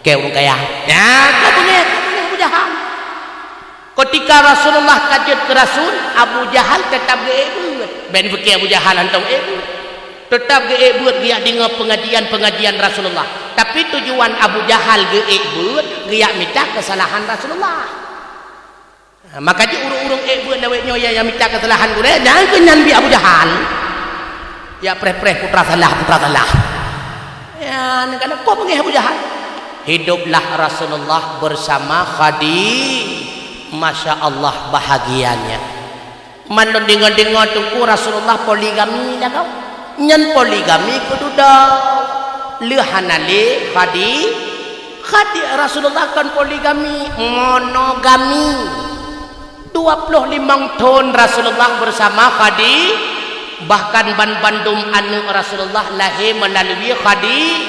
kée ureuëng kaya. Nyan ka beungéh, ka beungéh Abu Jahal. Keutika Rasulullah ka jeuet keu Rasul, Abu Jahal teutap geuék beuet. Bék pike Abu Jahal hántom ék beuet. Teutap geuék beuet geujak deungoe peungajian-peungajian Rasulullah. Tapi tujuan Abu Jahal geuék beuet, geujak mita keusalahan Rasulullah. Nah, maka jih ureuëng-ureuëng ék beuet lawét nyoe nyang mita keusalahan gurée, nyan keuh nyan bi Abu Jahal. Ya preh-preh, putra salah, putra salah. Ya, nyan ka na poh beungéh Abu Jahal. Hiduplah Rasulullah bersama Khadi-, Masya Allah, bahagianya. Man lôn deungoe-deungoe Teungku Rasulullah poligami lagoe. Nyan poligami keu dudoe. Lheueh hana lé Khadi-, Khadi-, Rasulullah kon poligami, monogami. Dua ploh limong thon Rasulullah bersama Khadi-, bahkan ban bandum aneuëk Rasulullah lahé meulalu Khadi-,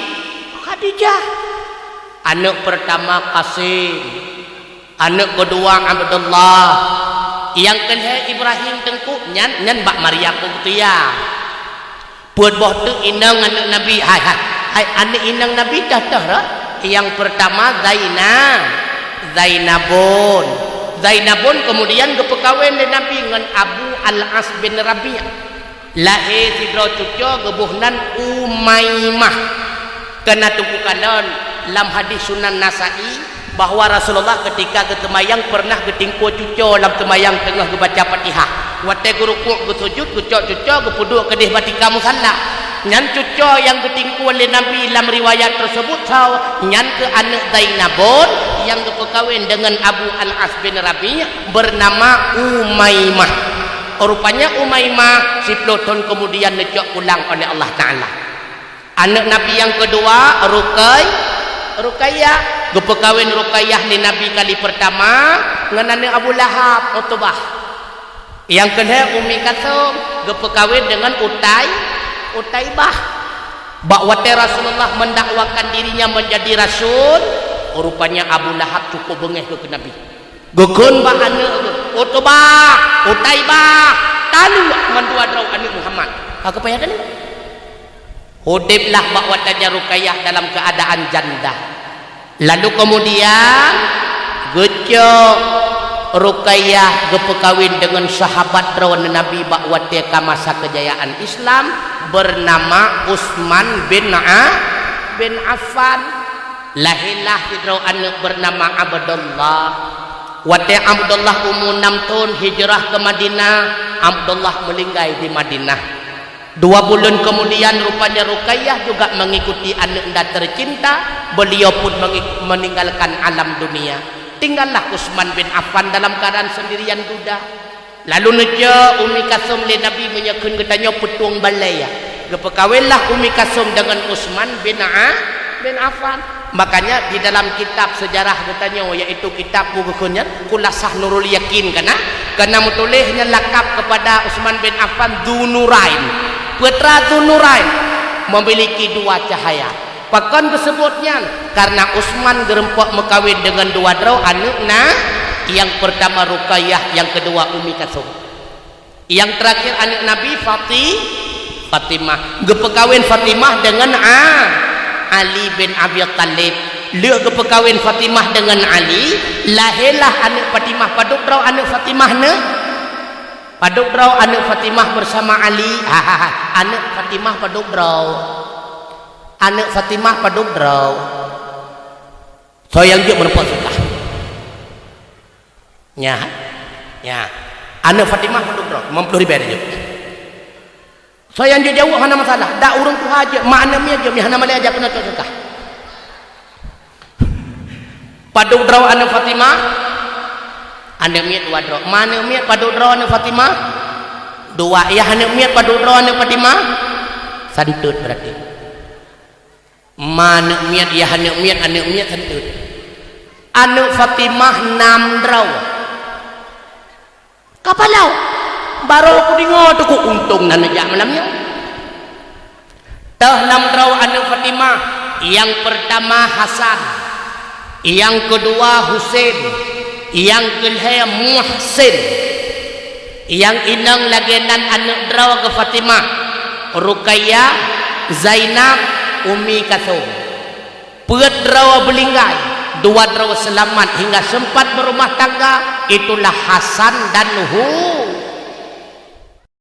Khadijah. Aneuëk peurtama Qasim, aneuëk keudua Abdullah, nyang keulhée Ibrahim Teungku, nyan, nyan bak Maria Qibtiyah. Peuet boh teuk inong aneuëk Nabi, hai, hai, hai, aneuëk inong Nabi toh-toh rot. Nyang peurtama Zaina-, Zainabun. Zainabun keumudian geupeukawen lé Nabi ngon Abu Al-As bin Rabi'. Lahé sidroe cucoe geuboh nan Umaimah. Keu na Teungku kalon, lam hadis Sunan Nasai, bahwa Rasulullah keutika geuseumayang peureunah geutingkue cucoe lam seumayang teungoh geubaca Fatihah. Watée geurukuk, geusujut, geucok cucoe, geupeuduek keudeh bak tika musalla. Nyan cucoe nyang geutingkue lé Nabi lam riwayat teuseubut soe, nyan keuh aneuëk Zainabun nyang geupeukawen deungon Abu Al-As bin Rabi' beunama Umaimah. Rupanya Umaimah siploh thon keumudian neucok pulang oleh Allah Taala. Aneuëk Nabi nyang keudua, Ruqay-, Ruqayyah. Geupeukawen Ruqayyah lé Nabi kali peurtama ngon aneuëk Abu Lahab, Utbah. Nyang keulhée Ummi Kalsum, geupeukawen deungon Utai-, Utaibah. Bak watée Rasulullah mendakwakan dirinya menjadi rasul, rupanya Abu Lahab cukup beungéh keu Nabi. Geukheun bak aneuëk geuh, "Utbah, Utaibah, taluek ngon dua droe aneuëk Muhammad." Ka geupayah teuh. Udeblah bak watée nyan Ruqayyah dalam keuadaan janda. Lalu keumudian geucok Ruqayyah geupeukawen deungon sahabat droeneuh Nabi bak watée ka masa keujayaan Islam, beunama Utsman bin A-, bin Affan. Lahé lah sidroe aneuëk beunama Abdullah. Watée Abdullah umu nam thon hijrah keu Madinah, Abdullah meulinggai di Madinah. Dua buleuen keumudian rupanya Ruqayyah juga mengikuti aneuëk nda teucinta, beuliau pun mengik-, meninggalkan alam dunia. Tinggallah Utsman bin Affan dalam keuadaan sendirian duda. Lalu neucok Ummi Kalsum lé Nabi meunyoe kheun geutanyoe peutueng balée, ya. Geupeukawenlah Ummi Kalsum deungon Utsman bin A-, bin Affan. Makanya di dalam kitab sejarah geutanyoe, yaitu kitab peue geukheun nyan, Khulasah Nurul Yakin, kana, kana meutuléh nyan lakab kepada Utsman bin Affan Dzunurain. Putra Dzunurain, memiliki dua cahaya. Pakon geuseubut nyan? Karena Utsman geureumpok meukawen deungon dua droe aneuëk na, nyang peurtama Ruqayyah, nyang keudua Ummi Kalsum. Nyang teurakhir aneuëk Nabi Fati-, Fatimah. Geupeukawen Fatimah deungon A-, Ali bin Abi Thalib. Lheueh geupeukawen Fatimah deungon Ali, lahé lah aneuëk Fatimah. Padub droe aneuëk Fatimah nyoe? Padub droe aneuëk Fatimah bersama Ali. Hahaha. Aneuëk Fatimah padub droe. Aneuëk Fatimah padub droe. Soe nyang jeuet meurumpok seukah? Nyan. Nyan. Aneuëk Fatimah padub droe. Limong ploh ribèe jeuet. Soe nyang jeuet jaweueb hana masalah. Dak ureuëng tuha jeuet, ma aneuëk miet jeuet, mi hana malèe aja keunoe cok seukah. Padub droe aneuëk Fatimah, aneuëk miet dua droe. Ma aneuëk miet padub droe aneuëk Fatimah, dua. Yah aneuëk miet padub droe aneuëk Fatimah, santeut berarti. Ma aneuëk miet, yah aneuëk miet, aneuëk miet santeut. Aneuëk Fatimah nam droe. Kapalo, barô kudeungö teuk, untông na neujak malam nyoe. Teuh nam droe aneuëk Fatimah, nyang peurtama Hasan, nyang keudua Husein, nyang keulhèe Muhsin. Nyang inong lagèe nan aneuëk droe keu Fatimah, Ruqayyah, Zainab, Ummi Kalsum. Peuet droe beulinggai, dua droe seulamat hingga sempat berumah tangga, itulah Hasan dan Hu-,